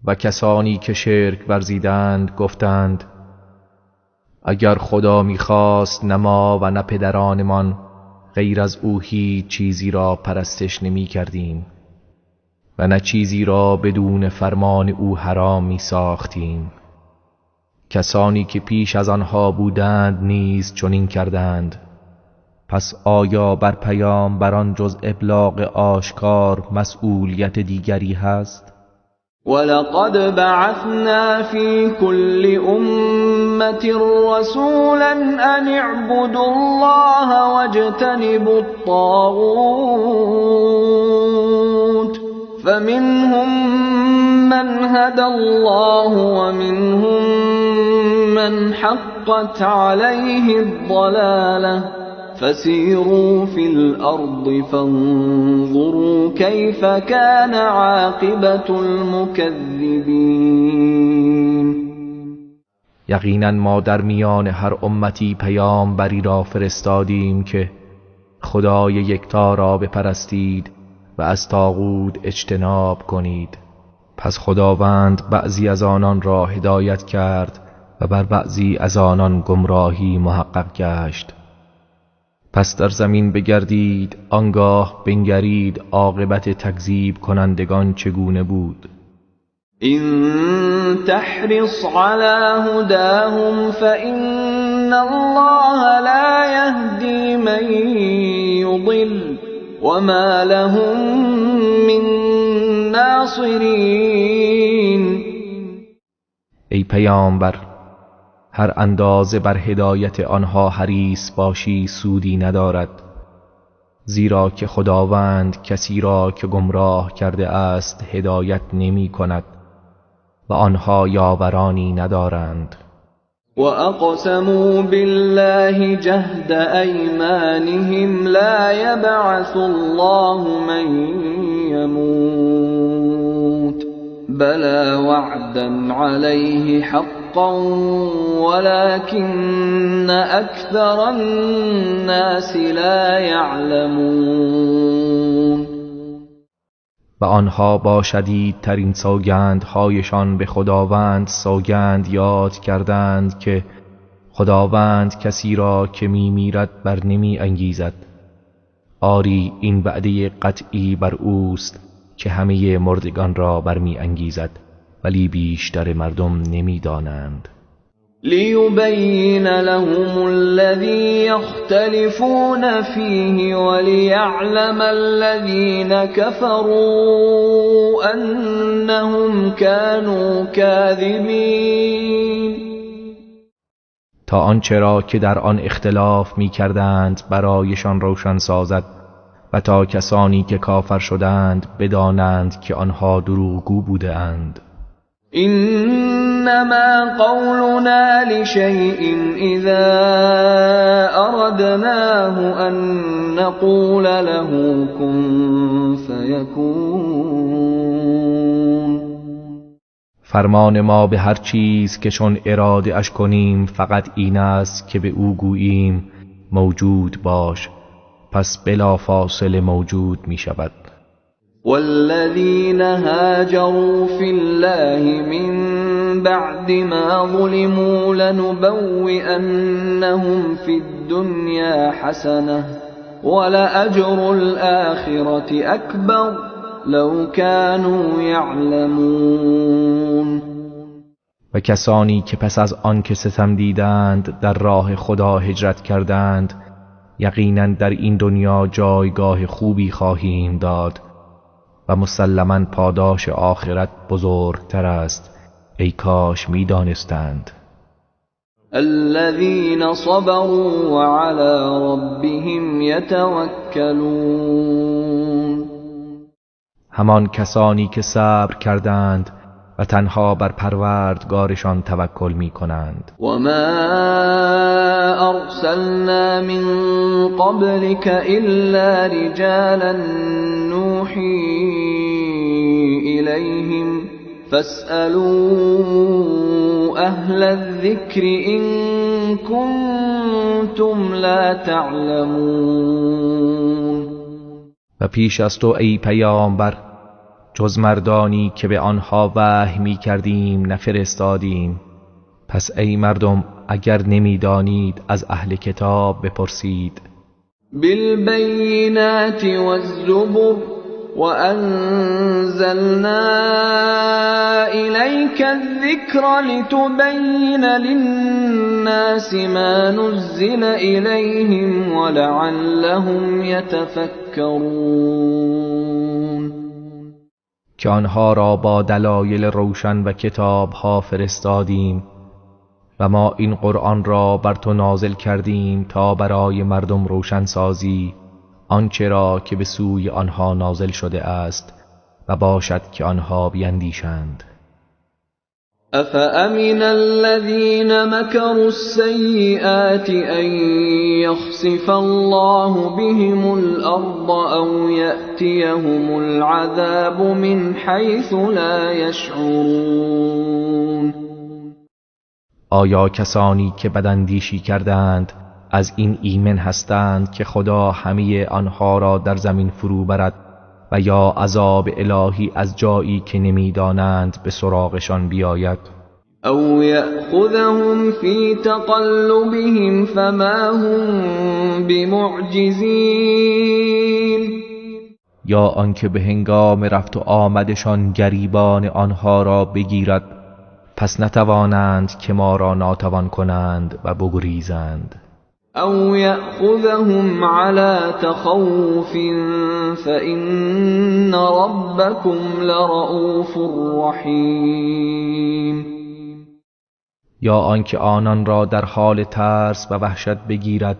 و کسانی که شرک ورزیدند گفتند اگر خدا میخواست نه ما و نه پدرانمان غیر از او هیچ چیزی را پرستش نمی کردیم و نه چیزی را بدون فرمان او حرام می ساختیم. کسانی که پیش از آنها بودند نیز چنین کردند. پس آیا بر پیامبران جز ابلاغ آشکار مسئولیت دیگری هست؟ ولقد بعثنا في كل أمة رسولا أن اعبدوا الله واجتنبوا الطاغوت فمنهم من هدى الله ومنهم من حقت عليه الضلالة فسيروا في الأرض فانظروا كيف كان عاقبة المكذبين. یقینا ما در میان هر امتی پیامبری را فرستادیم که خدای یکتا را بپرستید و از طاغوت اجتناب کنید. پس خداوند بعضی از آنان را هدایت کرد و بر بعضی از آنان گمراهی محقق گشت. پس در زمین بگردید، آنگاه بنگرید عاقبت تکذیب کنندگان چگونه بود. إن تحرص على هداهم فإن الله لا يهدي من يضل وما لهم من ناصرین. ای پیامبر، هر اندازه بر هدایت آنها حریص باشی سودی ندارد، زیرا که خداوند کسی را که گمراه کرده است هدایت نمی کند و آنها یاورانی ندارند. وأقسموا بالله جهد أيمانهم لا يبعث الله من يموت بلى وعدا عليه حقا ولكن أكثر الناس لا يعلمون. و آنها با شدیدترین سوگندهایشان به خداوند سوگند یاد کردند که خداوند کسی را که میمیرد بر نمی انگیزد. آری این وعده قطعی بر اوست که همه مردگان را برمی انگیزد، ولی بیشتر مردم نمی دانند. لیبین لهم الذی یختلفون فیه ولیعلم الذین كفروا انهم كانوا کاذبین. تا آنچه را که در آن اختلاف می کردند برایشان روشن سازد و تا کسانی که کافر شدند بدانند که آنها دروغگو بوده اند. انما قولنا لشیء اذا اردناه ان نقول له كن فیکون. فرمان ما به هر چیز که چون اراده اش کنیم فقط این است که به او گوییم موجود باش، پس بلا فاصله موجود می شود. والذین هاجروا فی الله من بعد ما ظلموا لنبوئنهم فی الدنیا حسنة ولأجر الآخرة اکبر لو كانوا یعلمون. و کسانی که پس از آن که ستم دیدند در راه خدا هجرت کردند، یقینا در این دنیا جایگاه خوبی خواهیم داد و مسلما پاداش آخرت بزرگتر است، ای کاش می‌دانستند. الذین صبروا وعلى ربهم یتوکلون. همان کسانی که صبر کردند و تنها بر پروردگارشان توکل می کنند. و ما ارسلنا من قبلك الا رجالا نوحی الیهم فاسألوا اهل الذکر ان کنتم لا تعلمون. و پیش از تو ای پیامبر جز مردانی که به آنها وحی می کردیم نفرستادیم. پس ای مردم اگر نمی دانید از اهل کتاب بپرسید. بالبینات والزبر وانزلنا الیک الذکر لتبین للناس ما نزل الیهم ولعلهم یتفکرون. که آنها را با دلایل روشن و کتابها فرستادیم و ما این قرآن را بر تو نازل کردیم تا برای مردم روشن سازی آنچه را که به سوی آنها نازل شده است و باشد که آنها بیندیشند. افامن الذین مکروا السیئات ان یخسف الله بهم الارض او یأتیهم العذاب من حیث لا یشعرون. آیا کسانی که بداندیشی کردند از این ایمن هستند که خدا همه آنها را در زمین فرو برد و یا عذاب الهی از جایی که نمیدانند به سراغشان بیاید؟ او یأخذهم فی تقلبهم فما هم بمعجزین. یا آنکه به هنگام رفت و آمدشان گریبان آنها را بگیرد، پس نتوانند که ما را ناتوان کنند و بگریزند. او یأخذهم على تخوف فإن ربكم لرؤوف رحیم. یا آنکه آنان را در حال ترس و وحشت بگیرد،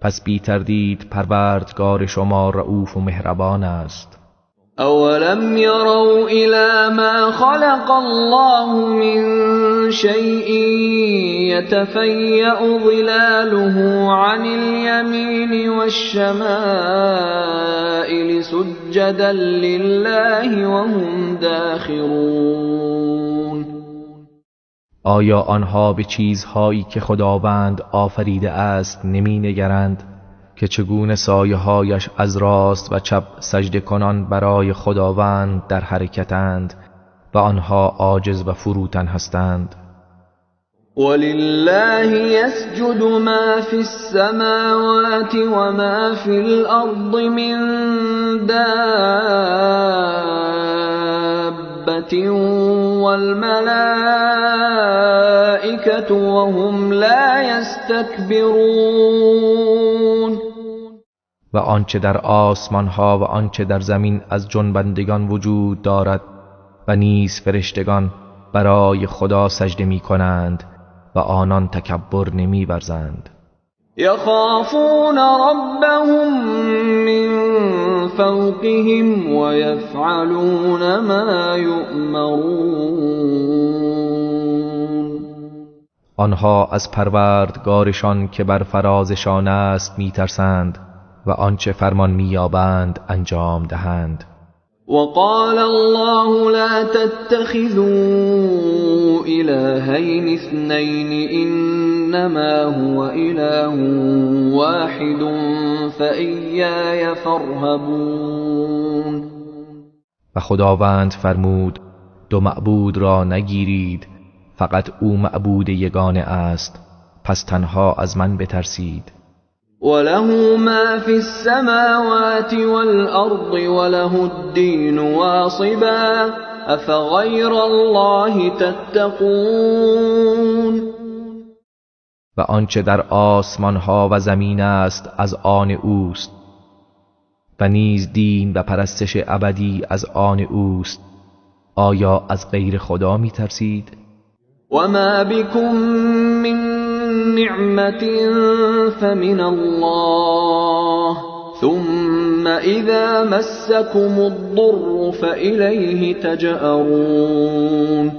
پس بی تردید پروردگار شما رؤوف و مهربان است. اولم یروا الی ما خلق الله من شیء یتفیأ ظلاله عن الیمین والشمائل سجدا لله وهم داخرون. آیا آنها به چیزهایی که خداوند آفریده است نمی نگرند که چگونه سایه هایش از راست و چپ سجده کنان برای خداوند در حرکتند و آنها عاجز و فروتن هستند؟ ولله یسجد ما فی السماوات و ما فی الارض من دابة والملائكة وهم لا یستکبرون. و آنچه در آسمان ها و آنچه در زمین از جنبندگان وجود دارد و نیز فرشتگان برای خدا سجده می کنند و آنان تکبر نمی ورزند. یخافون ربهم من فوقهم ویفعلون ما یؤمرون. آنها از پروردگارشان که بر فرازشان است میترسند و آنچه فرمان مییابند انجام دهند. وقال الله لا تتخذوا إلهين اثنين إنما هو إله واحد فإياي فارهبون. و خداوند فرمود دو معبود را نگیرید، فقط او معبود یگانه است، پس تنها از من بترسید. وله ما فی السماوات والارض وله الدین واصبا افغیر الله تتقون. و آنچه در آسمان ها و زمین است از آن اوست و نیز دین و پرستش ابدی از آن اوست، آیا از غیر خدا می ترسید؟ و ما بكم من نعمت فمن الله ثم اذا مسكم الضر فإلیه تجأرون.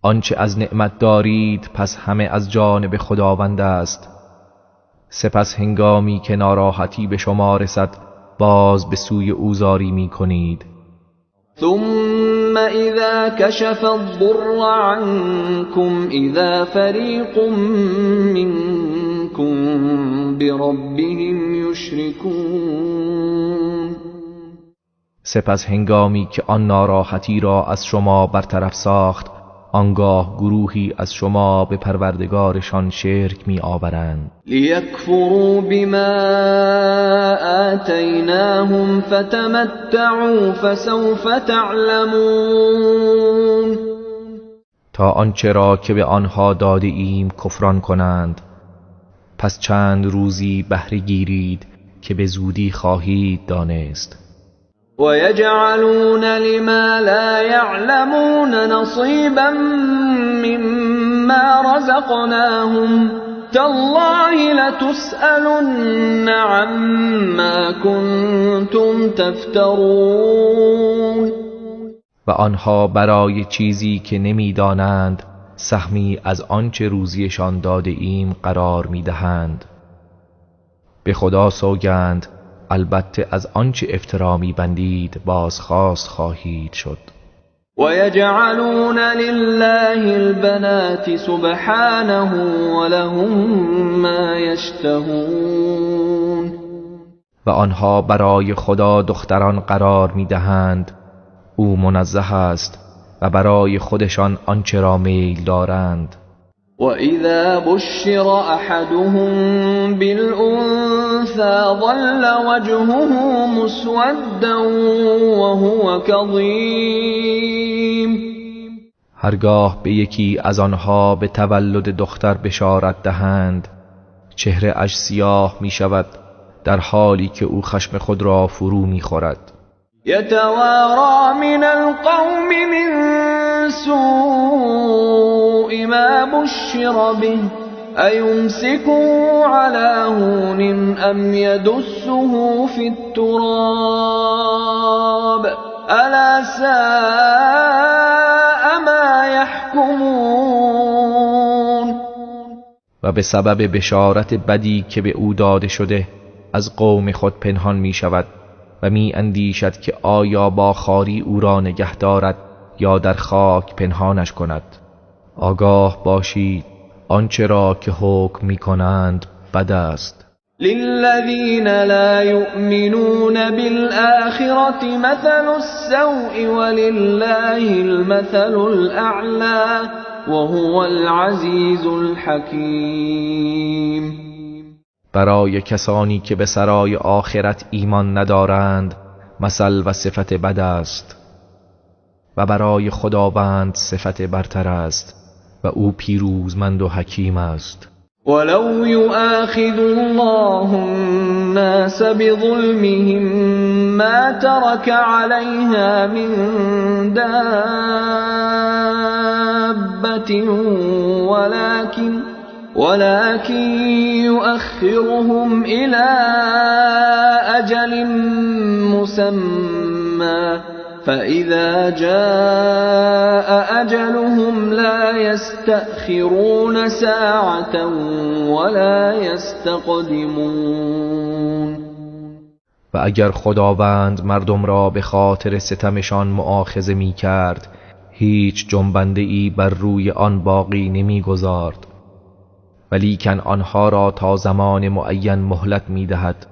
آنچه از نعمت دارید پس همه از جانب خداوند است، سپس هنگامی که ناراحتی به شما رسد باز به سوی او زاری می کنید. ثم اذا كشف الضر عنكم اذا فريق منكم بربهم يشركون. سپس هنگامی که آن ناراحتی را از شما برطرف ساخت، آنگاه گروهی از شما به پروردگارشان شرک می آورند. لیکفروا بما آتیناهم فتمتعوا فسوف تعلمون. تا آنچه را که به آنها داده ایم کفران کنند، پس چند روزی بهره گیرید که به زودی خواهید دانست. وَيَجْعَلُونَ لِمَا لَا يَعْلَمُونَ نَصِيبًا مِّمَّا رَزَقْنَاهُمْ تَاللَّهِ لَتُسْأَلُنَّ عَمَّا كُنتُمْ تَفْتَرُونَ. و آنها برای چیزی که نمی‌دانند سهمی از آنچه روزیشان داده ایم قرار می‌دهند. به خدا سوگند، البته از آنچه افترا می‌بندید بازخواست خواهید شد. وَيَجْعَلُونَ لِلَّهِ الْبَنَاتِ سُبْحَانَهُ وَلَهُمْ مَا يَشْتَهُونَ. و آنها برای خدا دختران قرار می‌دهند، او منزه است و برای خودشان آنچه را میل دارند. وَإِذَا بُشِّرَ أَحَدُهُم بِالْأُنثَى ظَلَّ وَجْهُهُ مُسْوَدًّا وَهُوَ كَظِيمٌ. هرگاه به یکی از آنها به تولد دختر بشارت دهند، چهره اش سیاه می شود در حالی که او خشم خود را فرو می خورد. یتوارى من القوم من سوء ما بشر به ایمسکه علی هون ام یدسه فی التراب الا ساء ما یحکمون. و به سبب بشارت بدی که به او داده شده از قوم خود پنهان می شود و می اندیشد که آیا با خواری او را نگه دارد یا در خاک پنهانش کند. آگاه باشید آنچه را که حکم می کنند بد است. للذین لا یؤمنون بالآخرة مثل السوء ولله المثل الأعلى وهو العزیز الحکیم. برای کسانی که به سرای آخرت ایمان ندارند مثل و صفت بد است و برای خداوند صفت برتر است و او پیروزمند و حکیم است. ولو یؤاخذ الله الناس بظلمهم ما ترك عليها من دابة ولكن يؤخرهم إلى أجل مسمى فإذا جاء أجلهم لا يستأخرون ساعة ولا يستقدمون. و اگر خداوند مردم را به خاطر ستمشان مؤاخذه می کرد، هیچ جنبنده‌ای بر روی آن باقی نمی گذارد، ولیکن آنها را تا زمان معین مهلت می دهد.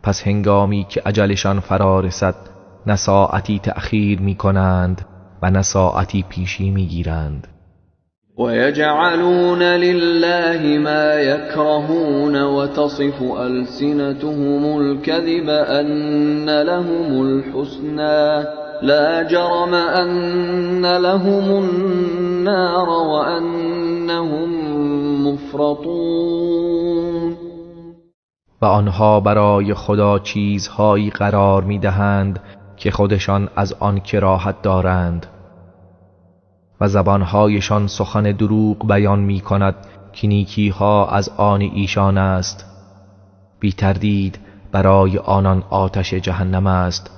پس هنگامی که اجلشان فرا رسد نه ساعتی تأخیر می کنند و نه ساعتی پیشی می گیرند. وَيَجْعَلُونَ لِلَّهِ مَا يَكْرَهُونَ وَتَصِفُ أَلْسِنَتُهُمُ الْكَذِبَ أَنَّ لَهُمُ الْحُسْنَى لَا جَرَمَ أَنَّ لَهُمُ النَّارَ وَأَنَّهُمْ مُفْرَطُونَ. و آنها برای خدا چیزهایی قرار می دهند که خودشان از آن کراهت دارند و زبانهایشان سخن دروغ بیان می کند که نیکیها از آن ایشان است. بی تردید برای آنان آتش جهنم است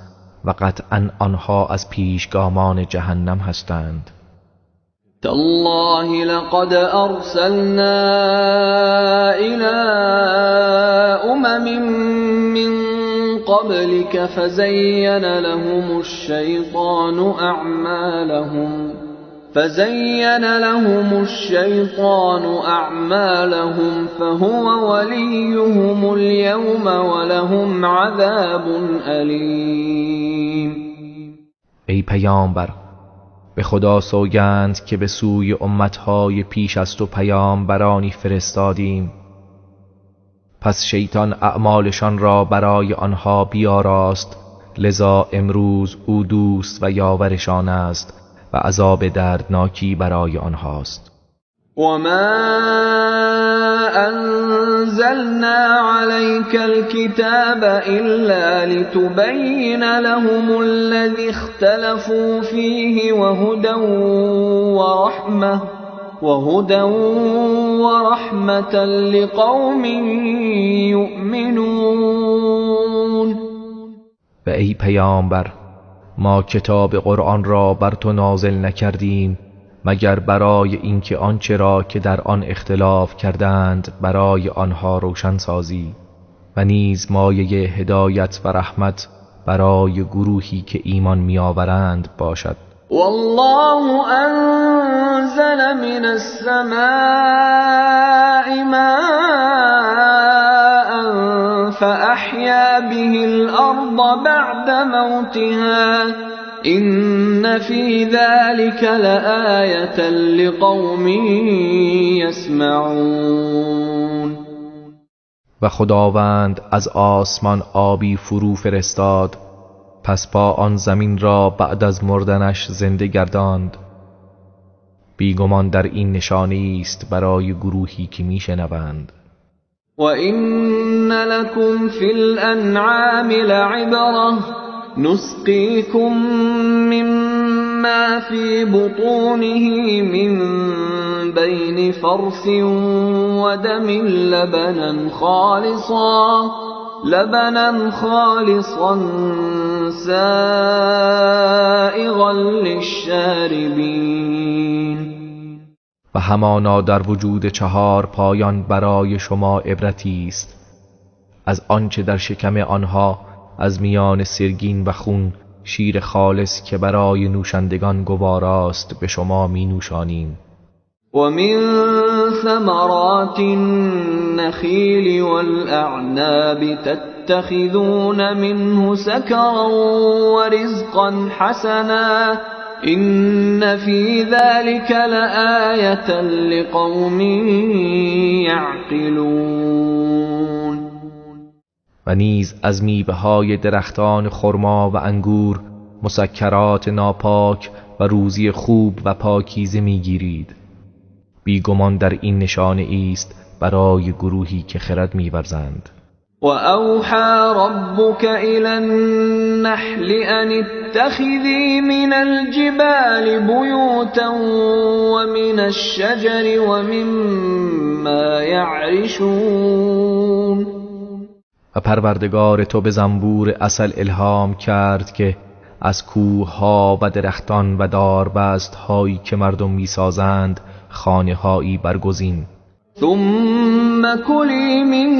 و قطعا آنها از پیشگامان جهنم هستند. تالله لقد ارسلنا الى امم من قبلك فزين لهم الشیطان اعمالهم فهو وليهم اليوم ولهم عذاب الیم. ای پیامبر، به خدا سوگند که به سوی امتهای پیش از تو پیامبرانی فرستادیم، پس شیطان اعمالشان را برای آنها بیاراست، لذا امروز او دوست و یاورشان است و عذاب دردناکی برای آنهاست. و ما انزلنا علیک الكتاب الا لتبین لهم الذی اختلفوا فیه وهدى ورحمة لقوم یؤمنون. و ای پیامبر، ما کتاب قرآن را بر تو نازل نکردیم مگر برای اینکه آنچه را که در آن اختلاف کردند برای آنها روشن سازی و نیز مایه هدایت و رحمت برای گروهی که ایمان میآورند باشد. والله انزل من السماء ماء فأحیا به الارض بعد موتها إن في ذلك لآية لقوم يسمعون. و خداوند از آسمان آبی فرو فرستاد، پس با آن زمین را بعد از مردنش زنده گرداند. بیگمان در این نشانه است برای گروهی که میشنوند. وَإِنَّ لَكُمْ فِي الْأَنْعَامِ لَعِبْرَةً نُسْقِيكُم مِّمَّا فِي بُطُونِهِ مِن بَيْنِ فَرْثٍ وَدَمٍ لَبَنًا خَالِصًا سَائِغًا لِّلشَّارِبِينَ. و همانا در وجود چهار پایان برای شما عبرتی است، از آنچه در شکم آنها از میان سرگین و خون شیر خالص که برای نوشندگان گواراست به شما می نوشانیم. و من ثمرات النخیل والأعناب تتخذون منه سکرا ورزقا حسنا إن في ذلك لآية لقوم يعقلون. و نیز از میوه‌های درختان خرما و انگور مسکرات ناپاک و روزی خوب و پاکیزه میگیرید. بیگمان در این نشانه است برای گروهی که خرد میورزند. و اوحى ربك الى النحل ان اتخذي من الجبال بيوتا ومن الشجر ومما يعرشون. و پروردگار تو به زنبور عسل الهام کرد که از کوه‌ها و درختان و داربست‌هایی که مردم می‌سازند خانه‌هایی برگزین. ثم كلي من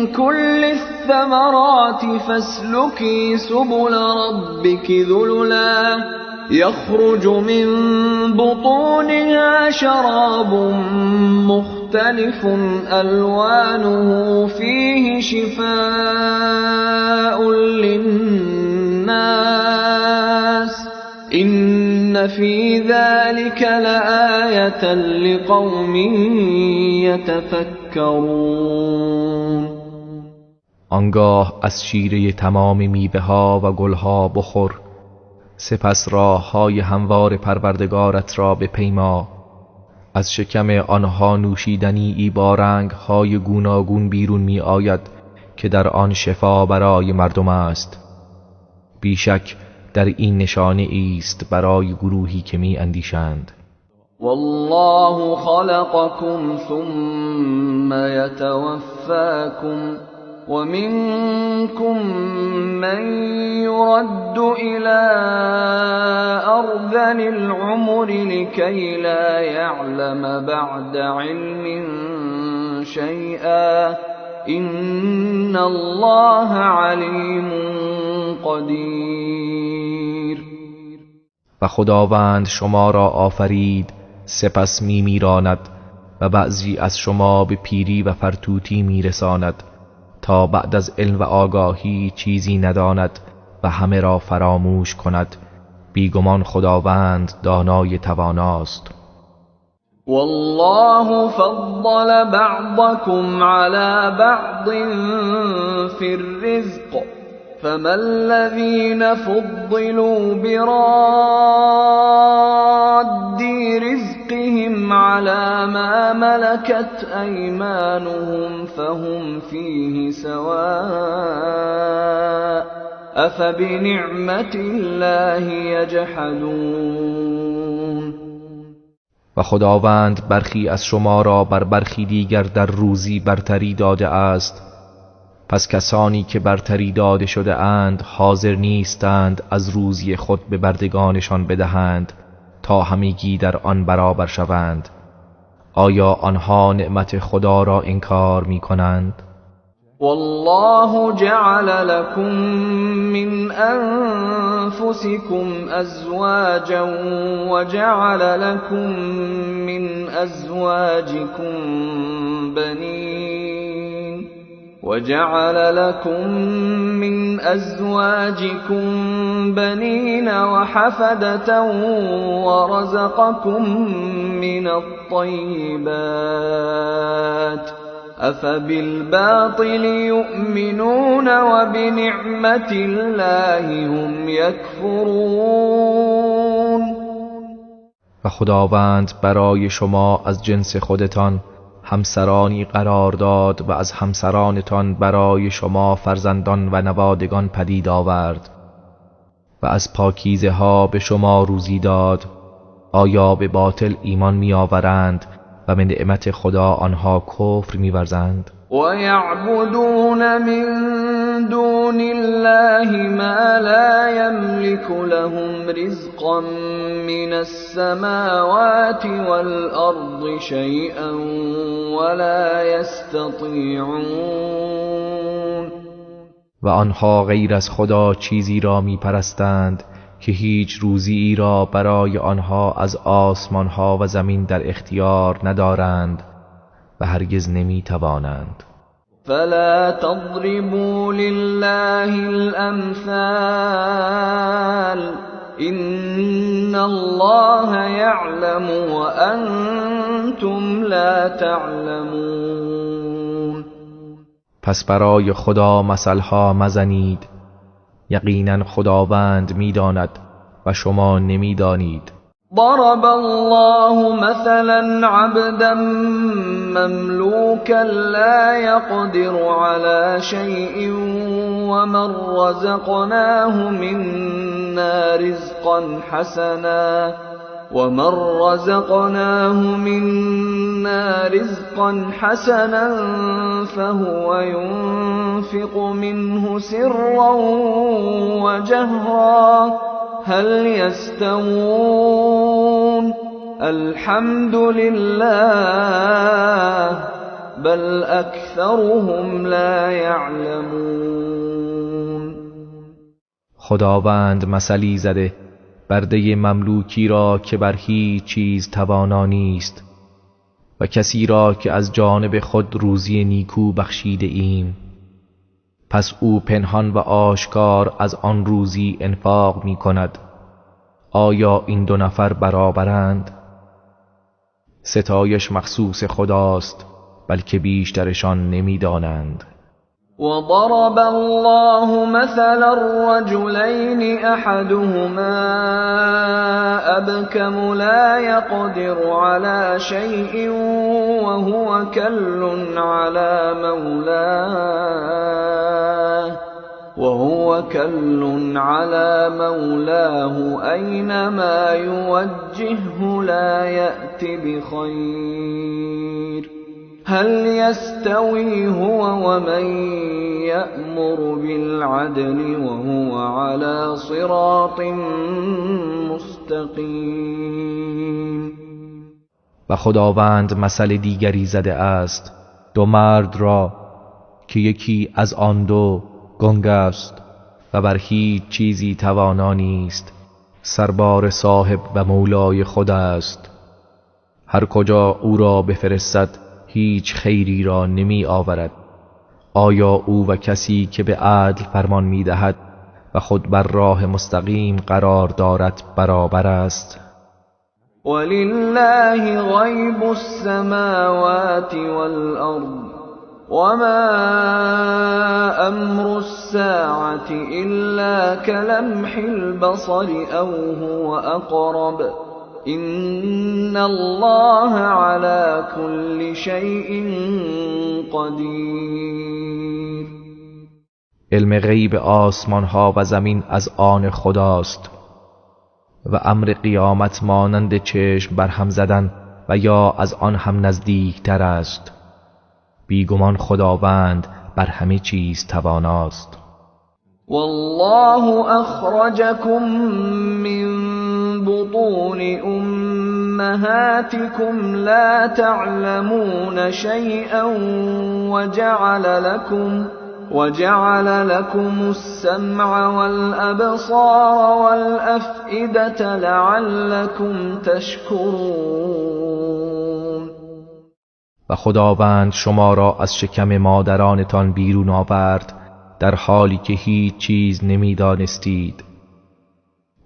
كل الثمرات فاسلكي سبل ربك ذللا يخرج من بطونها شراب مختلف ألوانه فيه شفاء للناس إن في ذلك لآية لقوم يتفكرون. آنگاه از شیره تمام میوه‌ها و گلها بخور، سپس راه‌های هموار پروردگارت را بپیما. از شکم آنها نوشیدنی با رنگ‌های گوناگون بیرون می آید که در آن شفا برای مردم است. بیشک در این نشانه ایست برای گروهی که می اندیشند. والله خلقكم ثم يتوفاكم ومنكم من يرد إلى أرذل العمر لكي لا يعلم بعد علم شيئا إن الله عليم قدیر. و خداوند شما را آفرید، سپس میمیراند و بعضی از شما به پیری و فرتوتی میرساند تا بعد از علم و آگاهی چیزی نداند و همه را فراموش کند. بیگمان خداوند دانای تواناست. والله فضل بعضكم على بعض في الرزق فما الذين فضلوا براد رزقهم على ما ملكت أيمانهم فهم فيه سواء أفبنعمة الله يجحدون. و خداوند برخی از شما را بر برخی دیگر در روزی برتری داده است، پس کسانی که برتری داده شده اند حاضر نیستند از روزی خود به بردگانشان بدهند تا همگی در آن برابر شوند. آیا آنها نعمت خدا را انکار می کنند؟ والله جعل لكم من أنفسكم أزواجا وجعل لكم من أزواجكم بنين وجعل لكم من أزواجكم بنين وحفدة ورزقكم من الطيبات أفبالباطل يؤمنون وبنعمة الله هم يكفرون. و خداوند برای شما از جنس خودتان همسرانی قرار داد و از همسرانتان برای شما فرزندان و نوادگان پدید آورد و از پاکیزه ها به شما روزی داد. آیا به باطل ایمان می آورند و به نعمت خدا آنها کفر می ورزند؟ و یعبدون من دون الله ما لا یملک لهم رزقا من السماوات والارض شیئا ولا یستطیعون. و آنها غیر از خدا چیزی را می پرستند که هیچ روزی را برای آنها از آسمانها و زمین در اختیار ندارند و هرگز نمی توانند. فلا تضربوا لله الامثال ان الله يعلم وانتم لا تعلمون. پس برای خدا مثلها مزنید، یقینا خداوند میداند و شما نمیدانید. ضرب الله مثلا عبدا مملوكا لا يقدر على شيء ومن رزقناه منا رزقا حسنا فهو ينفق منه سرا وجهرا هل يستوون الحمد لله بل اکثرهم لا يعلمون. خداوند مثلی زده برده مملوکی را که بر هیچ چیز توانا نیست و کسی را که از جانب خود روزی نیکو بخشیده ایم، پس او پنهان و آشکار از آن روزی انفاق می کند. آیا این دو نفر برابرند؟ ستایش مخصوص خداست، بلکه بیشترشان نمی دانند. وضرب الله مثلا رجلين احدهما ابكم لا يقدر على شيء وهو كل على مولاه أينما يوجهه لا يأت بخير هل يستوي هو ومن يأمر بالعدل وهو على صراط مستقیم. و خداوند مثل دیگری زده است، دو مرد را که یکی از آن دو گنگ است و بر هیچ چیزی توانا نیست، سربار صاحب و مولای خود است. هر کجا او را بفرستد هیچ خیری را نمی آورد. آیا او و کسی که به عدل فرمان می دهد و خود بر راه مستقیم قرار دارد برابر است؟ ولله غیب السماوات والارض وما امر الساعة الا كلمح البصر او هو اقرب ان الله على كل شيء قدیر. علم غیب آسمان ها و زمین از آن خداست و امر قیامت مانند چشم برهم زدن و یا از آن هم نزدیک تر است. بیگمان خداوند بر همه چیز تواناست. والله اخرجکم من بطون امهاتکم لا تعلمون شیئا وجعل لكم السمع والابصار والافئدة لعلكم تشکرون. و خداوند شما را از شکم مادرانتان بیرون آورد در حالی که هیچ چیز نمیدانستید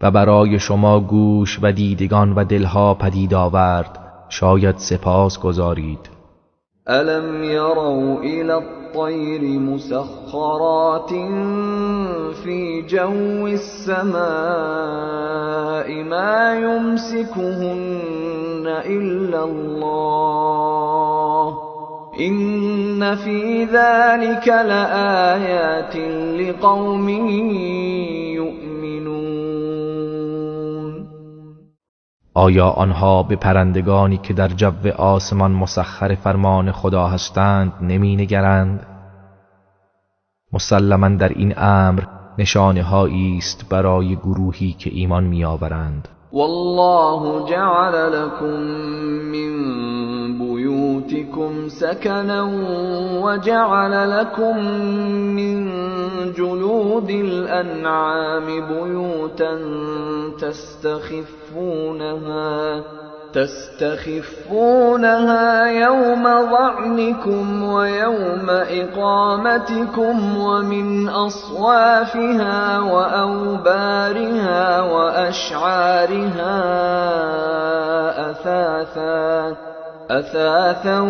و برای شما گوش و دیدگان و دلها پدید آورد، شاید سپاس گزارید. الم یروا الی الطیر مسخرات فی جو السماء ما یمسکهن الا الله ان فی ذلک لآیات لقوم یؤمنون. آیا آنها به پرندگانی که در جو آسمان مسخر فرمان خدا هستند نمی نگرند؟ مسلما در این امر نشانه هایی است برای گروهی که ایمان می آورند. والله جعل لكم من بیوتکم سکنا وجعل لكم من جلود الانعام بیوتا تستخفونها یوم ظعنکم ویوم اقامتکم ومن اصوافها واوبارها واشعارها اثاثا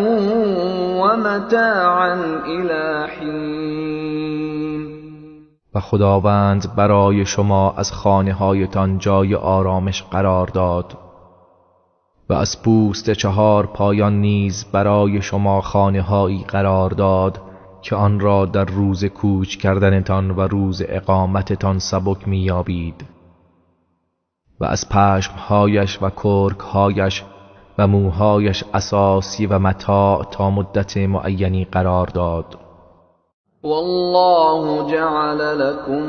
ومتاعا الی حین. و خداوند برای شما از خانه هایتان جای آرامش قرار داد و از پوست چهار پایان نیز برای شما خانه هایی قرار داد که آن را در روز کوچ کردنتان و روز اقامتتان سبک می‌یابید و از پشمهایش و کرکهایش و موهایش اساسی و متاع تا مدت معینی قرار داد. والله جعل لكم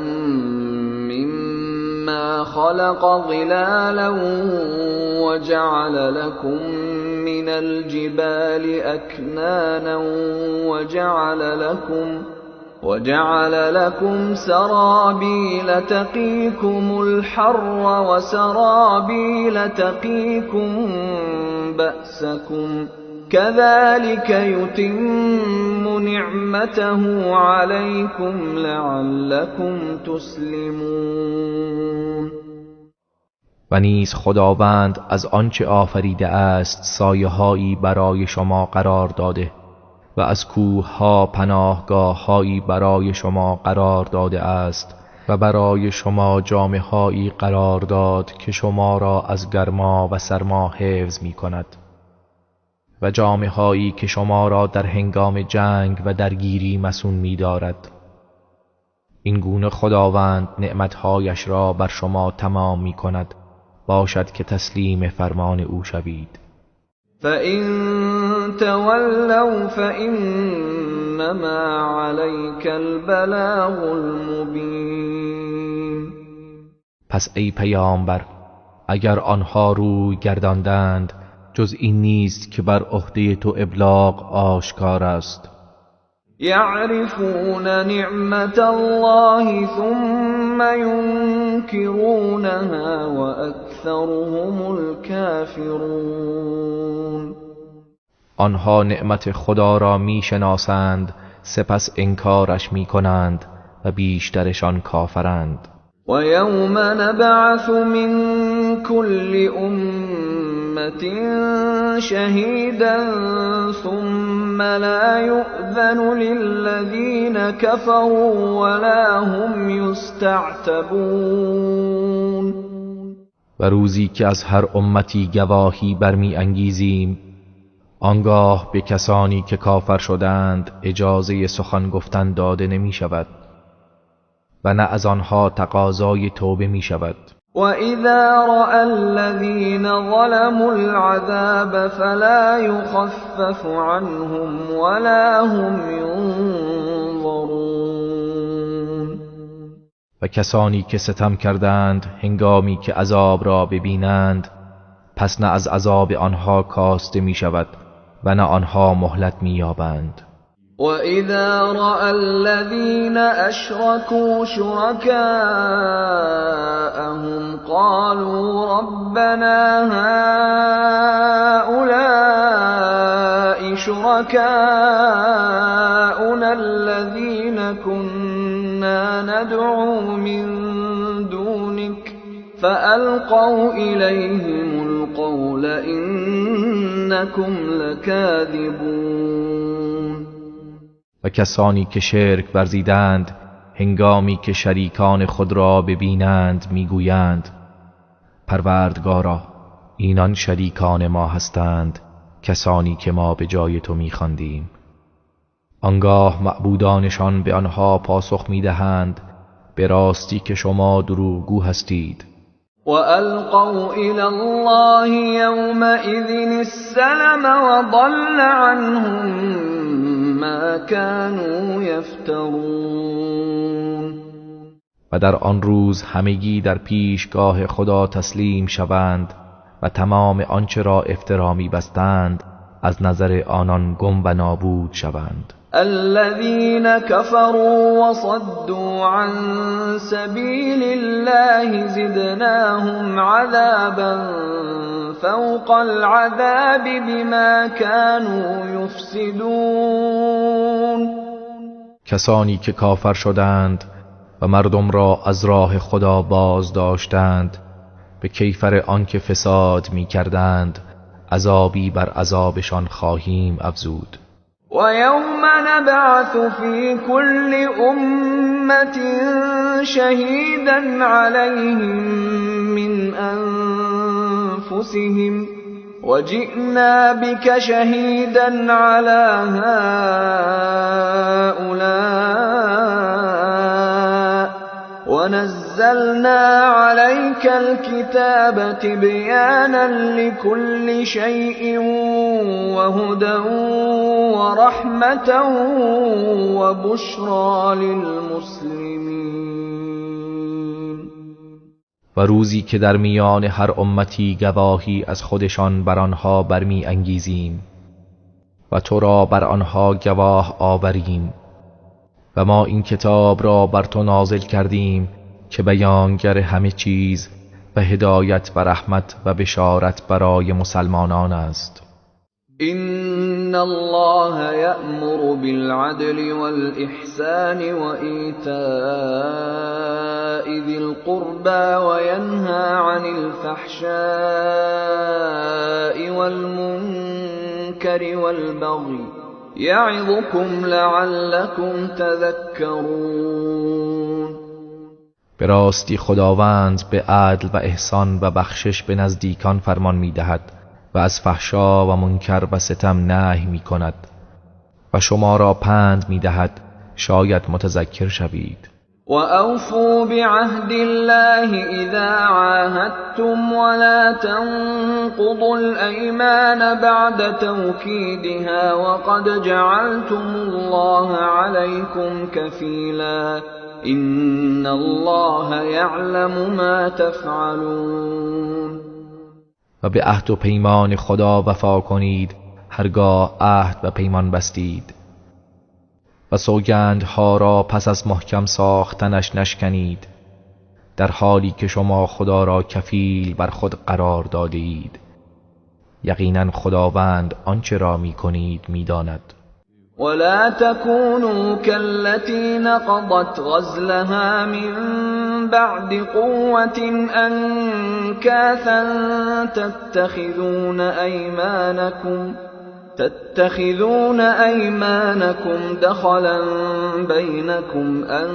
مما خلق ظلالا وجعل لكم من الجبال أكنانا وجعل لكم سرابيل تقيكم الحر وسرابيل تقيكم بأسكم كذلك يتم نعمته عليكم لعلكم تسلمون. و نیز خداوند از آنچه آفریده است سایه‌هایی برای شما قرار داده و از کوه‌ها پناهگاه‌هایی برای شما قرار داده است و برای شما جامه‌هایی قرار داد که شما را از گرما و سرما حفظ می‌کند و جامه‌هایی که شما را در هنگام جنگ و درگیری مصون می‌دارد. این گونه خداوند نعمت‌هایش را بر شما تمام می‌کند، باشد که تسلیم فرمان او شوید. فَإِن تَوَلَّوْا فَإِنَّمَا عَلَيْكَ الْبَلَاغُ الْمُبِينُ. پس ای پیامبر، اگر آنها روی گرداندند جز این نیست که بر عهده تو ابلاغ آشکار است. یعرفون نعمت الله ثم ینکرونها واکثرهم الکافرون. آنها نعمت خدا را میشناسند، سپس انکارش میکنند و بیشترشان کافرند. و یوم نبعث من کل امة شهیدا ثم لا یؤذن للذین كفروا ولا هم یستعتبون. و روزی که از هر امتی گواهی برمی انگیزیم، آنگاه به کسانی که کافر شدند اجازه سخن گفتن داده نمی شود و نه از آنها تقاضای توبه می شود. وَإِذَا رَأَى الَّذِينَ ظَلَمُوا الْعَذَابَ فَلَا يُخَفَّفُ عَنْهُمْ وَلَا هُمْ يُنظَرُونَ. و کسانی که ستم کردند هنگامی که عذاب را ببینند، پس نه از عذاب آنها کاسته می شود و نه آنها مهلت می یابند. وَإِذَا رَأَى الَّذِينَ أَشْرَكُوا شُرَكَاءَهُمْ قَالُوا رَبَّنَا هَؤُلَاءِ شركاؤنا الذين كنا ندعو من دونك فألقوا إليهم القول إنكم لكاذبون. و کسانی که شرک ورزیدند هنگامی که شریکان خود را ببینند میگویند پروردگارا اینان شریکان ما هستند، کسانی که ما به جای تو میخواندیم. آنگاه معبودانشان به آنها پاسخ میدهند به راستی که شما دروغگو هستید. وألقوا إلى الله يومئذ السلم وضل عنهم ما كانوا يفترون. و در آن روز همگی در پیشگاه خدا تسلیم شوند و تمام آنچه را افترا می‌بستند از نظر آنان گم و نابود شوند. الذين كفروا وصدوا عن سبيل الله زدناهم عذابا فوق العذاب بما كانوا يفسدون. کسانی که کافر شدند و مردم را از راه خدا باز داشتند به کیفر آنکه فساد می‌کردند عذابی بر عذابشان خواهیم افزود. وَيَوْمَ نَبْعَثُ فِي كُلِّ أُمَّةٍ شَهِيدًا عَلَيْهِمْ مِنْ أَنفُسِهِمْ وَجِئْنَا بِكَ شَهِيدًا عَلَى هَؤُلَاءِ وَنَزَّلْنَا عَلَيْكَ الْكِتَابَ تِبْيَانًا لِكُلِّ شَيْءٍ وَهُدًى وَرَحْمَةً وَبُشْرَى لِلْمُسْلِمِينَ. و روزی که در میان هر امتی گواهی از خودشان بر آنها برمی انگیزیم و تو را بر آنها گواه آوریم و ما این کتاب را بر تو نازل کردیم که بیانگر همه چیز و هدایت و رحمت و بشارت برای مسلمانان است. إن الله يأمر بالعدل والإحسان وإيتاء ذي القربى وينهى عن الفحشاء والمنكر والبغي يعظكم لعلكم تذكرون. به راستی خداوند به عدل و احسان و بخشش به نزدیکان فرمان می‌دهد و از فحشا و منکر و ستم نهی می‌کند و شما را پند می‌دهد شاید متذکر شوید. وأوفوا بعهد الله إذا عاهدتم ولا تنقضوا الأيمان بعد توكيدها وقد جعلتم الله عليكم كفيلا إن الله يعلم ما تفعلون. و به عهد و پیمان خدا وفا کنید هرگاه عهد و پیمان بستید و سوگندها را پس از محکم ساختنش نشکنید در حالی که شما خدا را کفیل بر خود قرار داده اید. یقینا خداوند آنچه را میکنید میداند. ولا تكونوا كالتي نقضت غزلها من بعد قوة أنكاثا تتخذون أيمانكم دخلا بينكم أن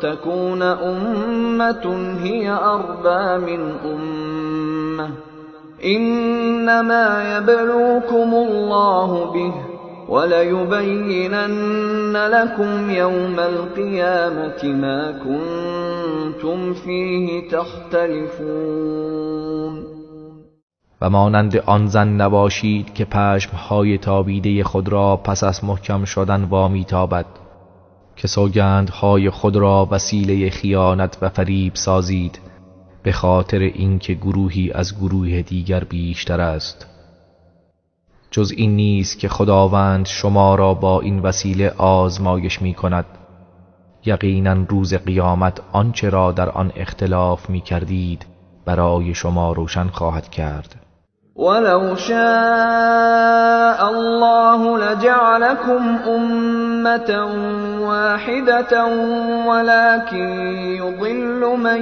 تكون أمة هي أربى من أمة إنما يبلوكم الله به وليبينن لكم يوم القيامة ما كنتم فيه تختلفون. و مانند آن زن نباشید که پشمهای تابیده خود را پس از محکم شدن وامی تابد که سوگندهای خود را وسیله خیانت و فریب سازید به خاطر اینکه گروهی از گروه دیگر بیشتر است. جز این نیست که خداوند شما را با این وسیله آزمایش می کند. یقینا روز قیامت آنچه را در آن اختلاف می کردید برای شما روشن خواهد کرد. ولو شاء الله لجعلكم أمة واحدة ولكن يضل من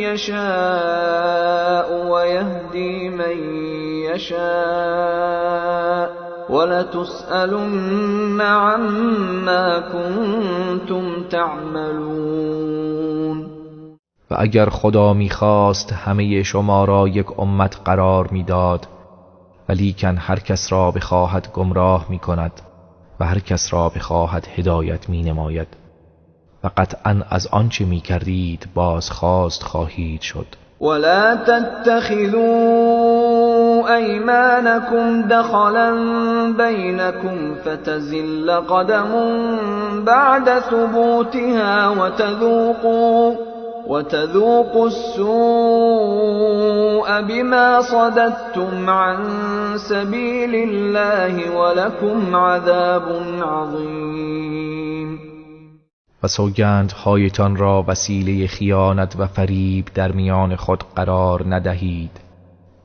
يشاء ويهدي من يشاء ولتسألن عما كنتم تعملون. و اگر خدا می‌خواست همه شما را یک امت قرار می‌داد، ولیکن هر کس را بخواهد گمراه می‌کند و هر کس را بخواهد هدایت می‌نماید و قطعاً از آنچه می‌کردید بازخواست خواهید شد. ولا تتخذوا أيمانكم دخلا بينكم فتزل قدم بعد ثبوتها وتذوقوا السوء بما صددتم عن سبيل الله ولكم عذاب عظیم. و سوگندهایتان را وسیله خیانت و فریب در میان خود قرار ندهید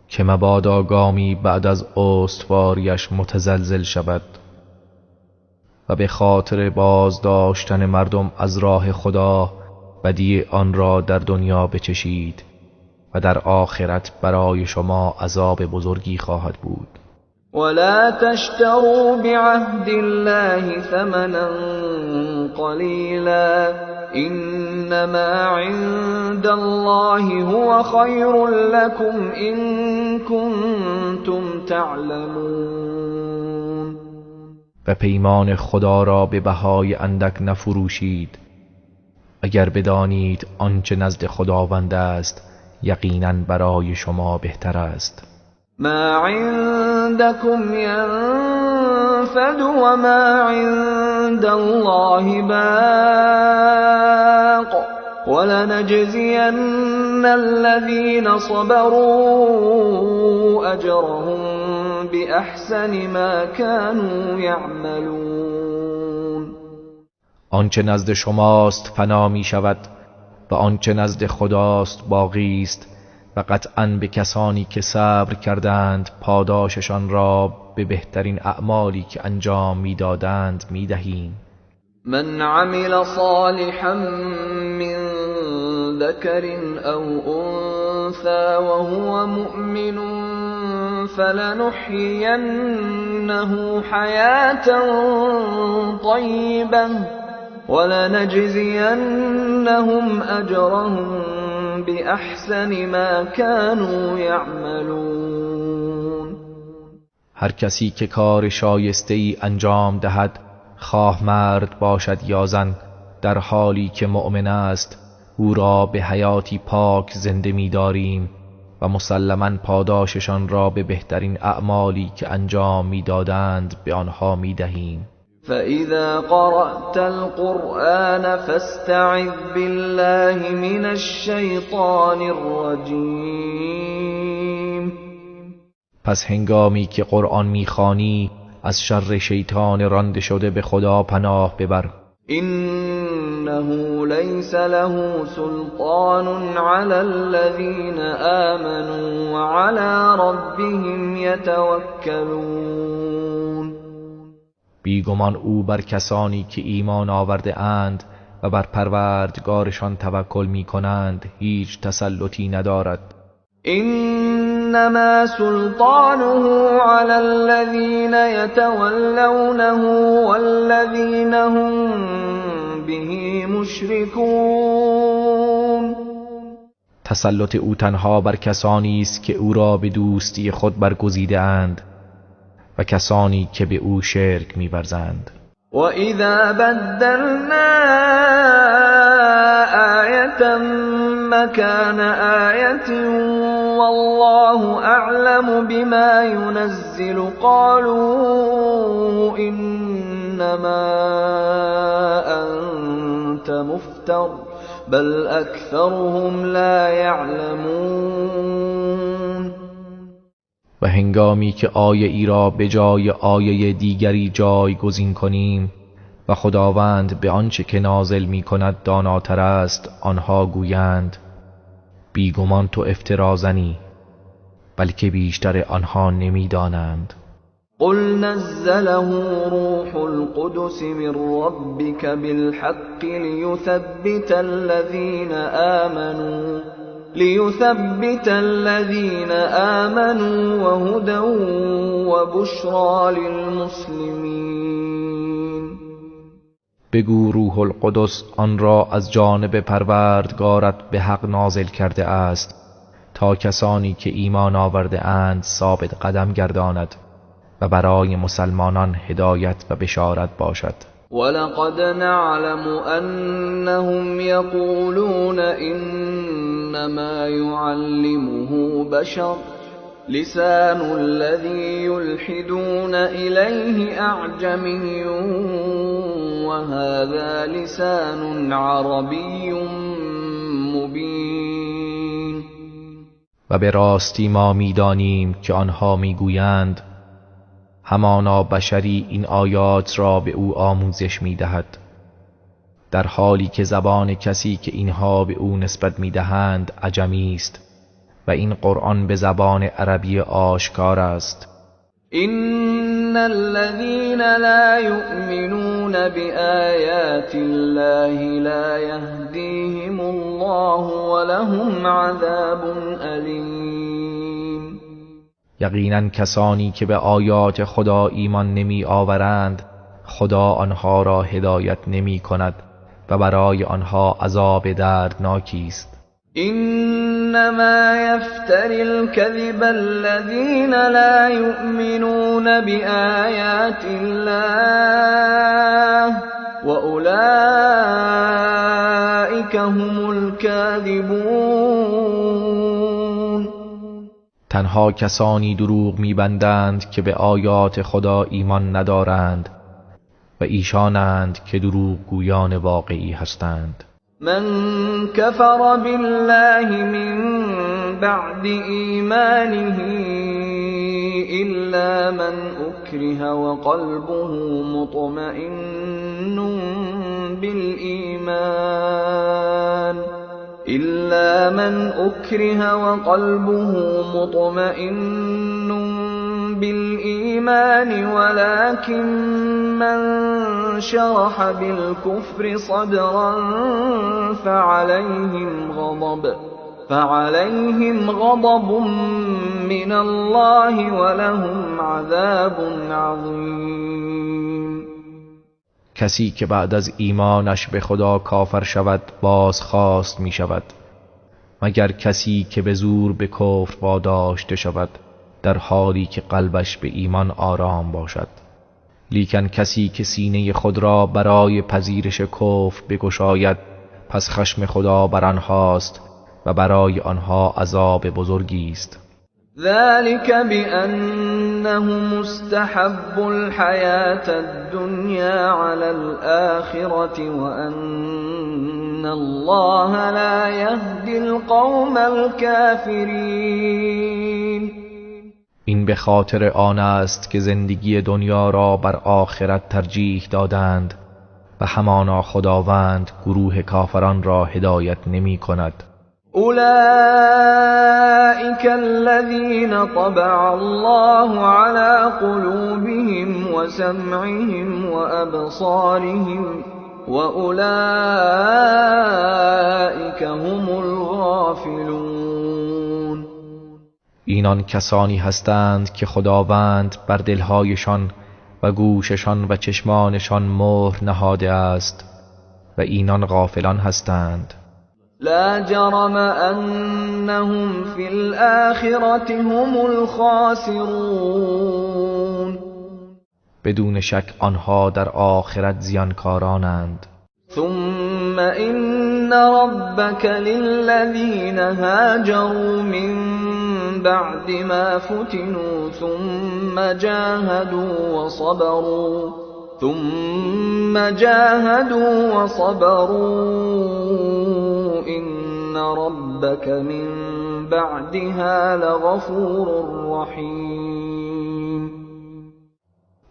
که مبادا گامی بعد از استواریش متزلزل شود و به خاطر بازداشتن مردم از راه خدا بدی آن را در دنیا بچشید و در آخرت برای شما عذاب بزرگی خواهد بود. ولا تشتروا بعهد الله ثمنا قلیلا انما عند الله هو خیر لكم ان کنتم تعلمون. و پیمان خدا را به بهای اندک نفروشید، اگر بدانید آنچه نزد خداوند است یقینا برای شما بهتر است. ما عندكم ينفد وما عند الله باق ولنجزين الذين صبروا أجرهم بأحسن ما كانوا يعملون. آنچه نزد شماست فنا می شود و آنچه نزد خداست باقی است و قطعاً به کسانی که صبر کردند پاداششان را به بهترین اعمالی که انجام میدادند میدهیم. من عمل صالحا من ذکر او انثى وهو مؤمن فلنحیینه حیاة طیبة ولنجزینهم اجرهم بأحسن ما كانوا يعملون. هر کسی که کار شایسته ای انجام دهد، خواه مرد باشد یا زن، در حالی که مؤمن است، او را به حیاتی پاک زنده می‌داریم و مسلماً پاداششان را به بهترین اعمالی که انجام می‌دادند به آنها می‌دهیم. فَإِذَا قَرَأْتَ الْقُرْآنَ فَاسْتَعِذْ بِاللَّهِ مِنَ الشَّيْطَانِ الرَّجِيمِ. پس هنگامی که قرآن می‌خوانی از شر شیطان رانده شده به خدا پناه ببر. إِنَّهُ لَيْسَ لَهُ سُلْطَانٌ عَلَى الَّذِينَ آمَنُوا وَعَلَى رَبِّهِمْ يَتَوَكَّلُونَ. بیگمان او بر کسانی که ایمان آورده اند و بر پروردگارشان توکل می کنند هیچ تسلطی ندارد. انما سلطانه علی الذین یتولونه والذین هم به مشرکون. تسلط او تنها بر کسانی است که او را به دوستی خود برگزیده اند و کسانی که به او شرک می‌ورزند. و اذا بدلنا آیة مکان آیة والله اعلم بما ينزل قالوا انما انت مفتر بل اکثرهم لا يعلمون. و هنگامی که آیه ای را به جای آیه دیگری جایگزین کنیم و خداوند به آنچه که نازل می کند داناتر است، آنها گویند بیگمان تو افترازنی، بلکه بیشتر آنها نمیدانند. قل نزله روح القدس من ربك بالحق ليثبت الذين آمنوا وهدى وبشرى للمسلمين. بگو روح القدس آن را از جانب پروردگارت به حق نازل کرده است تا کسانی که ایمان آورده اند ثابت قدم گرداند و برای مسلمانان هدایت و بشارت باشد. ولقد نعلم انهم یقولون انما يعلمه بشر لسان الذي يلحدون الیه اعجمی وهذا لسان عربی مبین. و به راستی ما میدانیم که آنها میگویند همانا بشری این آیات را به او آموزش میدهد، در حالی که زبان کسی که اینها به او نسبت میدهند عجمی است و این قرآن به زبان عربی آشکار است. ان الذين لا يؤمنون بآیات الله لا يهديهم الله ولهم عذاب الیم. یقینا کسانی که به آیات خدا ایمان نمی آورند خدا آنها را هدایت نمی کند و برای آنها عذاب دردناکی است. انما یفتری الكذب الذین لا یؤمنون بآیات الله واولئک هم الكاذبون. تنها کسانی دروغ می‌بندند که به آیات خدا ایمان ندارند و ایشانند که دروغ گویان واقعی هستند. من کفر بالله من بعد ایمانه الا من اکره وقلبه مطمئن بالایمان إلا من أكره وقلبه مطمئن بالإيمان ولكن من شرح بالكفر صدرا فعليهم غضب من الله ولهم عذاب عظيم. کسی که بعد از ایمانش به خدا کافر شود بازخواست می شود، مگر کسی که به زور به کفر واداشته شود در حالی که قلبش به ایمان آرام باشد. لیکن کسی که سینه خود را برای پذیرش کفر بگشاید پس خشم خدا بر آنهاست و برای آنها عذاب بزرگی است. ذلك بأنهم استحبوا الحياة الدنيا على الآخرة وأن الله لا يهدي القوم الكافرين. این به خاطر آن است که زندگی دنیا را بر آخرت ترجیح دادند و همانا خداوند گروه کافران را هدایت نمی کند. أولئك الذين طبع الله على قلوبهم وسمعهم وأبصارهم وأولئك هم الغافلون. اینان کسانی هستند که خداوند بر دلهایشان و گوششان و چشمانشان مهر نهاده است و اینان غافلان هستند. لا جرم انهم فی الآخرة هم الخاسرون. بدون شک آنها در آخرت زیانکارانند. ثم ان ربک للذین هاجروا من بعد ما فتنوا ثم جاهدوا وصبروا إن ربك من بعدها لغفور رحیم.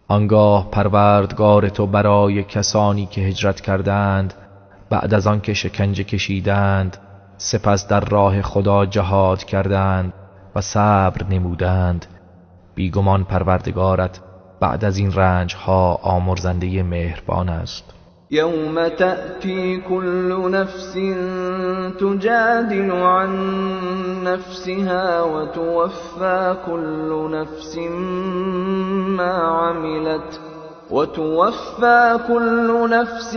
آنگاه پروردگار تو برای کسانی که هجرت کردند بعد از آن که شکنجه کشیدند، سپس در راه خدا جهاد کردند و صبر نمودند، بیگمان پروردگارت بعد از این رنجها آمرزنده مهربان است. یوم تأتی كل نفس تجادل عن نفسها وتوفى كل نفس ما عملت وتوفى كل نفس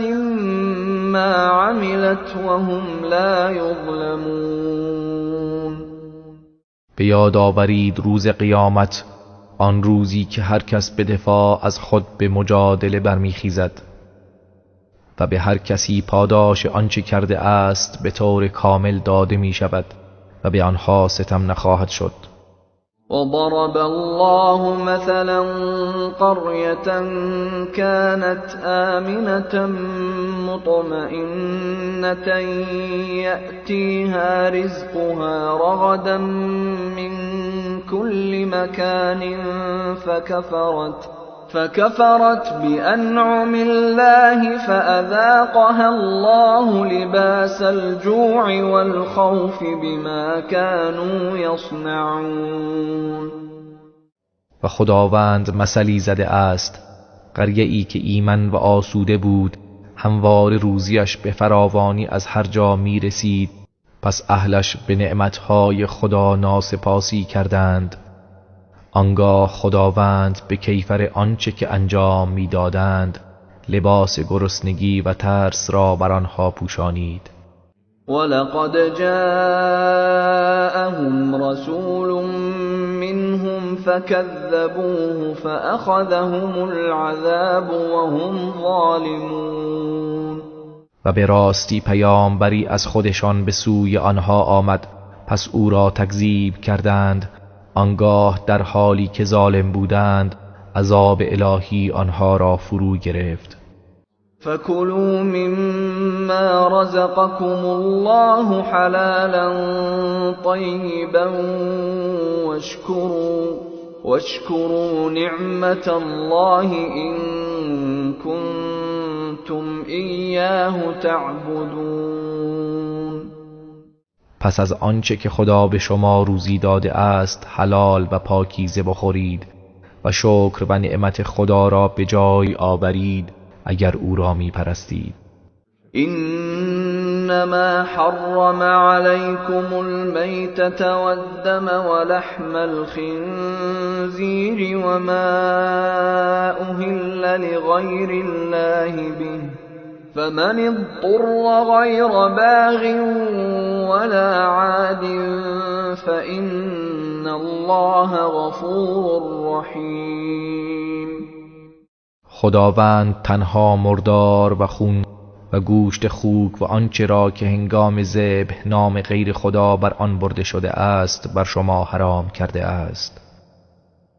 ما عملت وهم لا يظلمون. به یاد آورید روز قیامت، آن روزی که هر کس به دفاع از خود به مجادله برمیخیزد و به هر کسی پاداش آنچه کرده است به طور کامل داده می شود و به آنها ستم نخواهد شد. وضرب الله مثلا قرية كانت آمنة مطمئنة يأتيها رزقها رغدا من كل مكان فكفرت بأنعم الله فأذاقها الله لباس الجوع والخوف بما كانوا يصنعون. و خداوند مثلی زده است قریه ای که ایمن و آسوده بود، همواره روزیش به فراوانی از هر جا می رسید، پس اهلش به نعمتهای خدا ناسپاسی کردند. آنگاه خداوند به کیفر آنچه که انجام می‌دادند لباس گرسنگی و ترس را بر آنها پوشانید. ولقد جاءهم رسول منهم فكذبوه فأخذهم العذاب وهم ظالمون. و به راستی پیامبری از خودشان به سوی آنها آمد، پس او را تکذیب کردند. آنگاه در حالی که ظالم بودند عذاب الهی آنها را فرو گرفت. فَكُلُوا مِمَّا رَزَقَكُمُ اللَّهُ حَلَالًا طَيِّبًا وَاشْكُرُوا نِعْمَةَ اللَّهِ إِن كُنتُمْ إِيَّاهُ تَعْبُدُونَ. پس از آنچه که خدا به شما روزی داده است حلال و پاکیزه بخورید و شکر و نعمت خدا را به جای آورید اگر او را می پرستید. انما حرم علیکم المیتة والدم ولحم الخنزیر وما اهل لغیر الله به فمن اضطر غیر باغ ولا عاد فإن الله غفور رحیم. خداوند تنها مردار و خون و گوشت خوک و آنچه را که هنگام ذبح نام غیر خدا بر آن برده شده است بر شما حرام کرده است.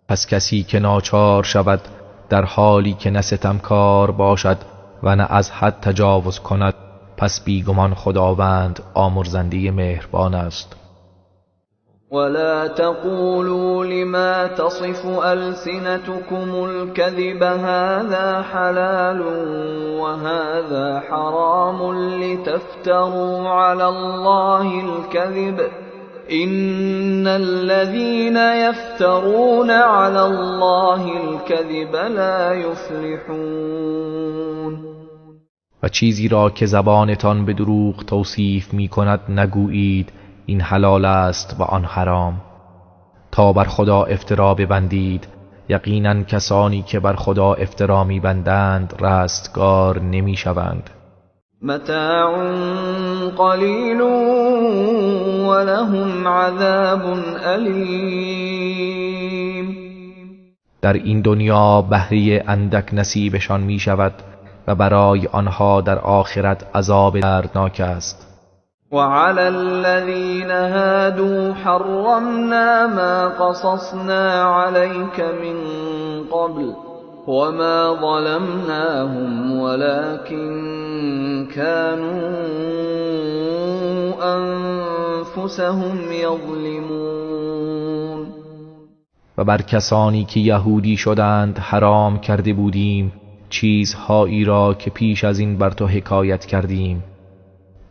پس کسی که ناچار شود در حالی که نه ستمکار باشد و نه از حد تجاوز کند، پس بیگمان خداوند آمرزنده مهربان است. ولا تقولوا لما تصف ألسنتكم الكذب هذا حلال وهذا حرام لتفتروا على الله الكذب إن الذين يفترون على الله الكذب لا يفلحون. و چیزی را که زبانتان به دروغ توصیف می کند نگویید این حلال است و آن حرام، تا بر خدا افترا ببندید. یقینا کسانی که بر خدا افترا میبندند رستگار نمیشوند. متاع قلیل ولهم عذاب الیم. در این دنیا بهره اندک نصیبشان میشود و برای آنها در آخرت عذاب دردناک است. وعلى الذين هادوا حرمنا ما قصصنا عليك من قبل وما ظلمناهم ولكن كانوا أنفسهم يظلمون. و بر کسانی که یهودی شدند حرام کرده بودیم چیزهایی را که پیش از این بر تو حکایت کردیم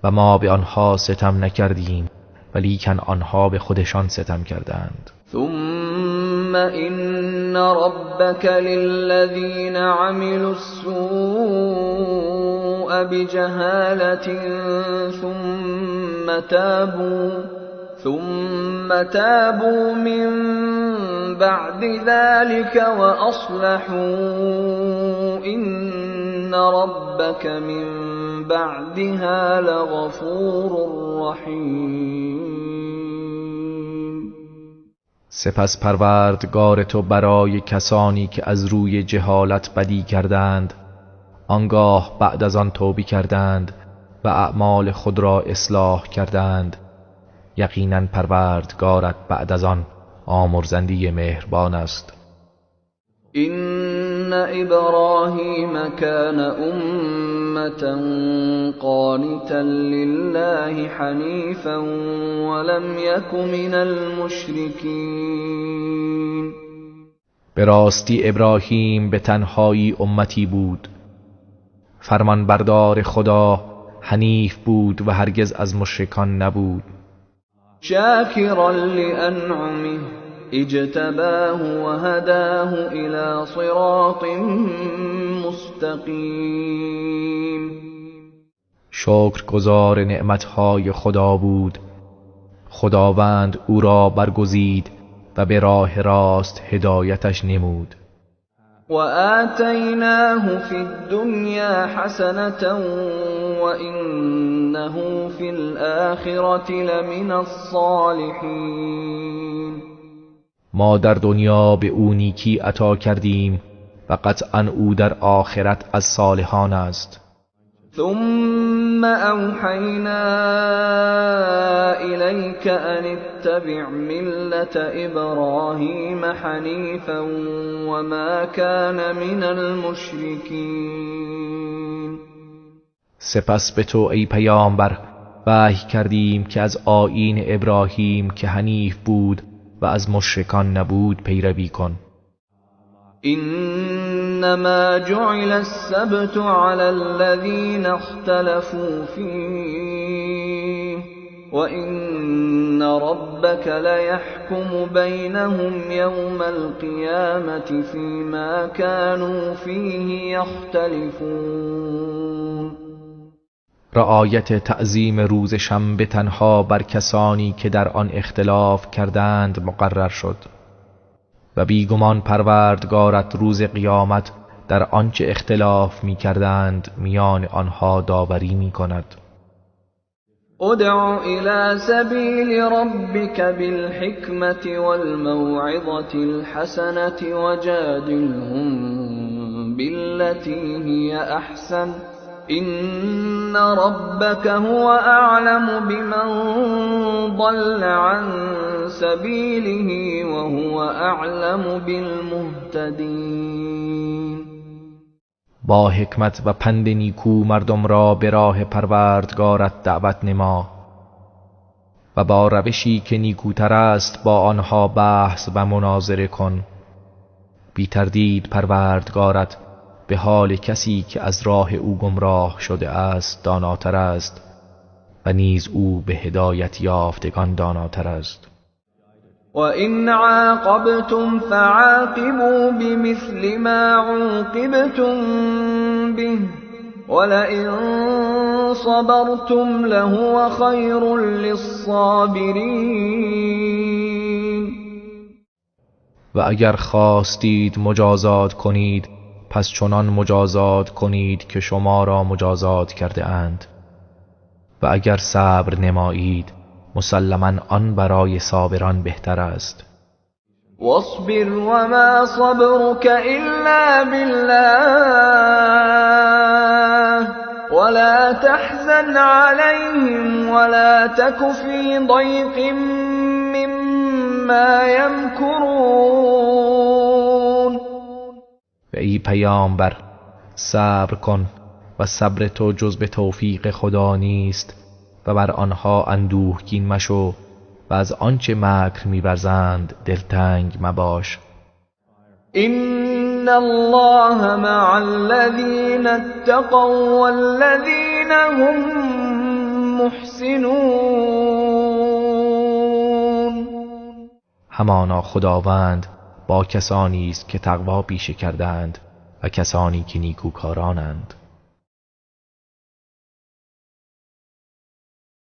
و ما به آنها ستم نکردیم، ولیکن آنها به خودشان ستم کردند. ثم إن ربك للذين عملوا السوء بجهالة ثم تابوا من بعد ذلك وأصلحوا إن ربك من بعدها لغفور رحیم. سپس پروردگار تو برای کسانی که از روی جهالت بدی کردند، آنگاه بعد از آن توبه کردند و اعمال خود را اصلاح کردند، یقینا پروردگارت بعد از آن آمرزنده مهربان است. إن إبراهیم كان أمة قانتا لله حنیفا ولم يك من المشرکین. به راستی ابراهیم به تنهایی امتی بود، فرمانبردار خدا، حنیف بود و هرگز از مشرکان نبود. شاکرا لأنعمه اجتباه وهداه إلى صراط مستقیم. شکرگزار نعمتهای خدا بود، خداوند او را برگزید و به راه راست هدایتش نمود. وآتیناه فی الدنیا حسنة وإنه فی الآخرة لمن الصالحین. ما در دنیا به او نیکی عطا کردیم و قطعا او در آخرت از صالحان است. ثم اوحینا الیک ان اتبع ملة ابراهیم حنیفا وما کان من المشرکین. سپس به تو ای پیامبر وحی کردیم که از آیین ابراهیم که حنیف بود و از مشرکان نبود پیروی کن. انما جعل السبت على الذين اختلفوا فيه وان ربك ليحكم بينهم يوم القيامة فيما كانوا فيه يختلفون. رعایت تعظیم روز شنبه تنها بر کسانی که در آن اختلاف کردند مقرر شد و بیگمان پروردگارت روز قیامت در آنچه اختلاف می کردند میان آنها داوری می کند. ادع الى سبیل ربک بالحکمة والموعظة الحسنة وجادلهم بالتي هي احسن إن ربك هو أعلم بمن ضل عن سبيله وهو أعلم بالمهتدين. با حکمت و پند نیکو مردم را به راه پروردگارت دعوت نما و با روشی که نیکوتر است با آنها بحث و مناظره کن. بی تردید پروردگارت به حال کسی که از راه او گمراه شده است داناتر است و نیز او به هدایت یافتگان داناتر است. وَإِنْ عَاقَبْتُمْ فَعَاقِبُوا بِمِثْلِ مَا عُوقِبْتُمْ بِهِ وَلَئِنْ صَبَرْتُمْ لَهُوَ خَيْرٌ لِلصَّابِرِينَ. و اگر خواستید مجازات کنید پس چنان مجازات کنید که شما را مجازات کرده اند و اگر صبر نمایید مسلما آن برای صابران بهتر است. واصبر وما صبرك إلا بالله ولا تحزن عليهم ولا تك في ضيق مما يمكرون. و ای پیامبر صبر کن و صبر تو جز به توفیق خدا نیست و بر آنها اندوهگین مشو و از آنچه مکر می‌ورزند دلتنگ مباش. إن الله مع الذين اتقوا والذين هم محسنون. همانا خداوند با کسانی است که تقوا پیشه کردند و کسانی که نیکوکارانند.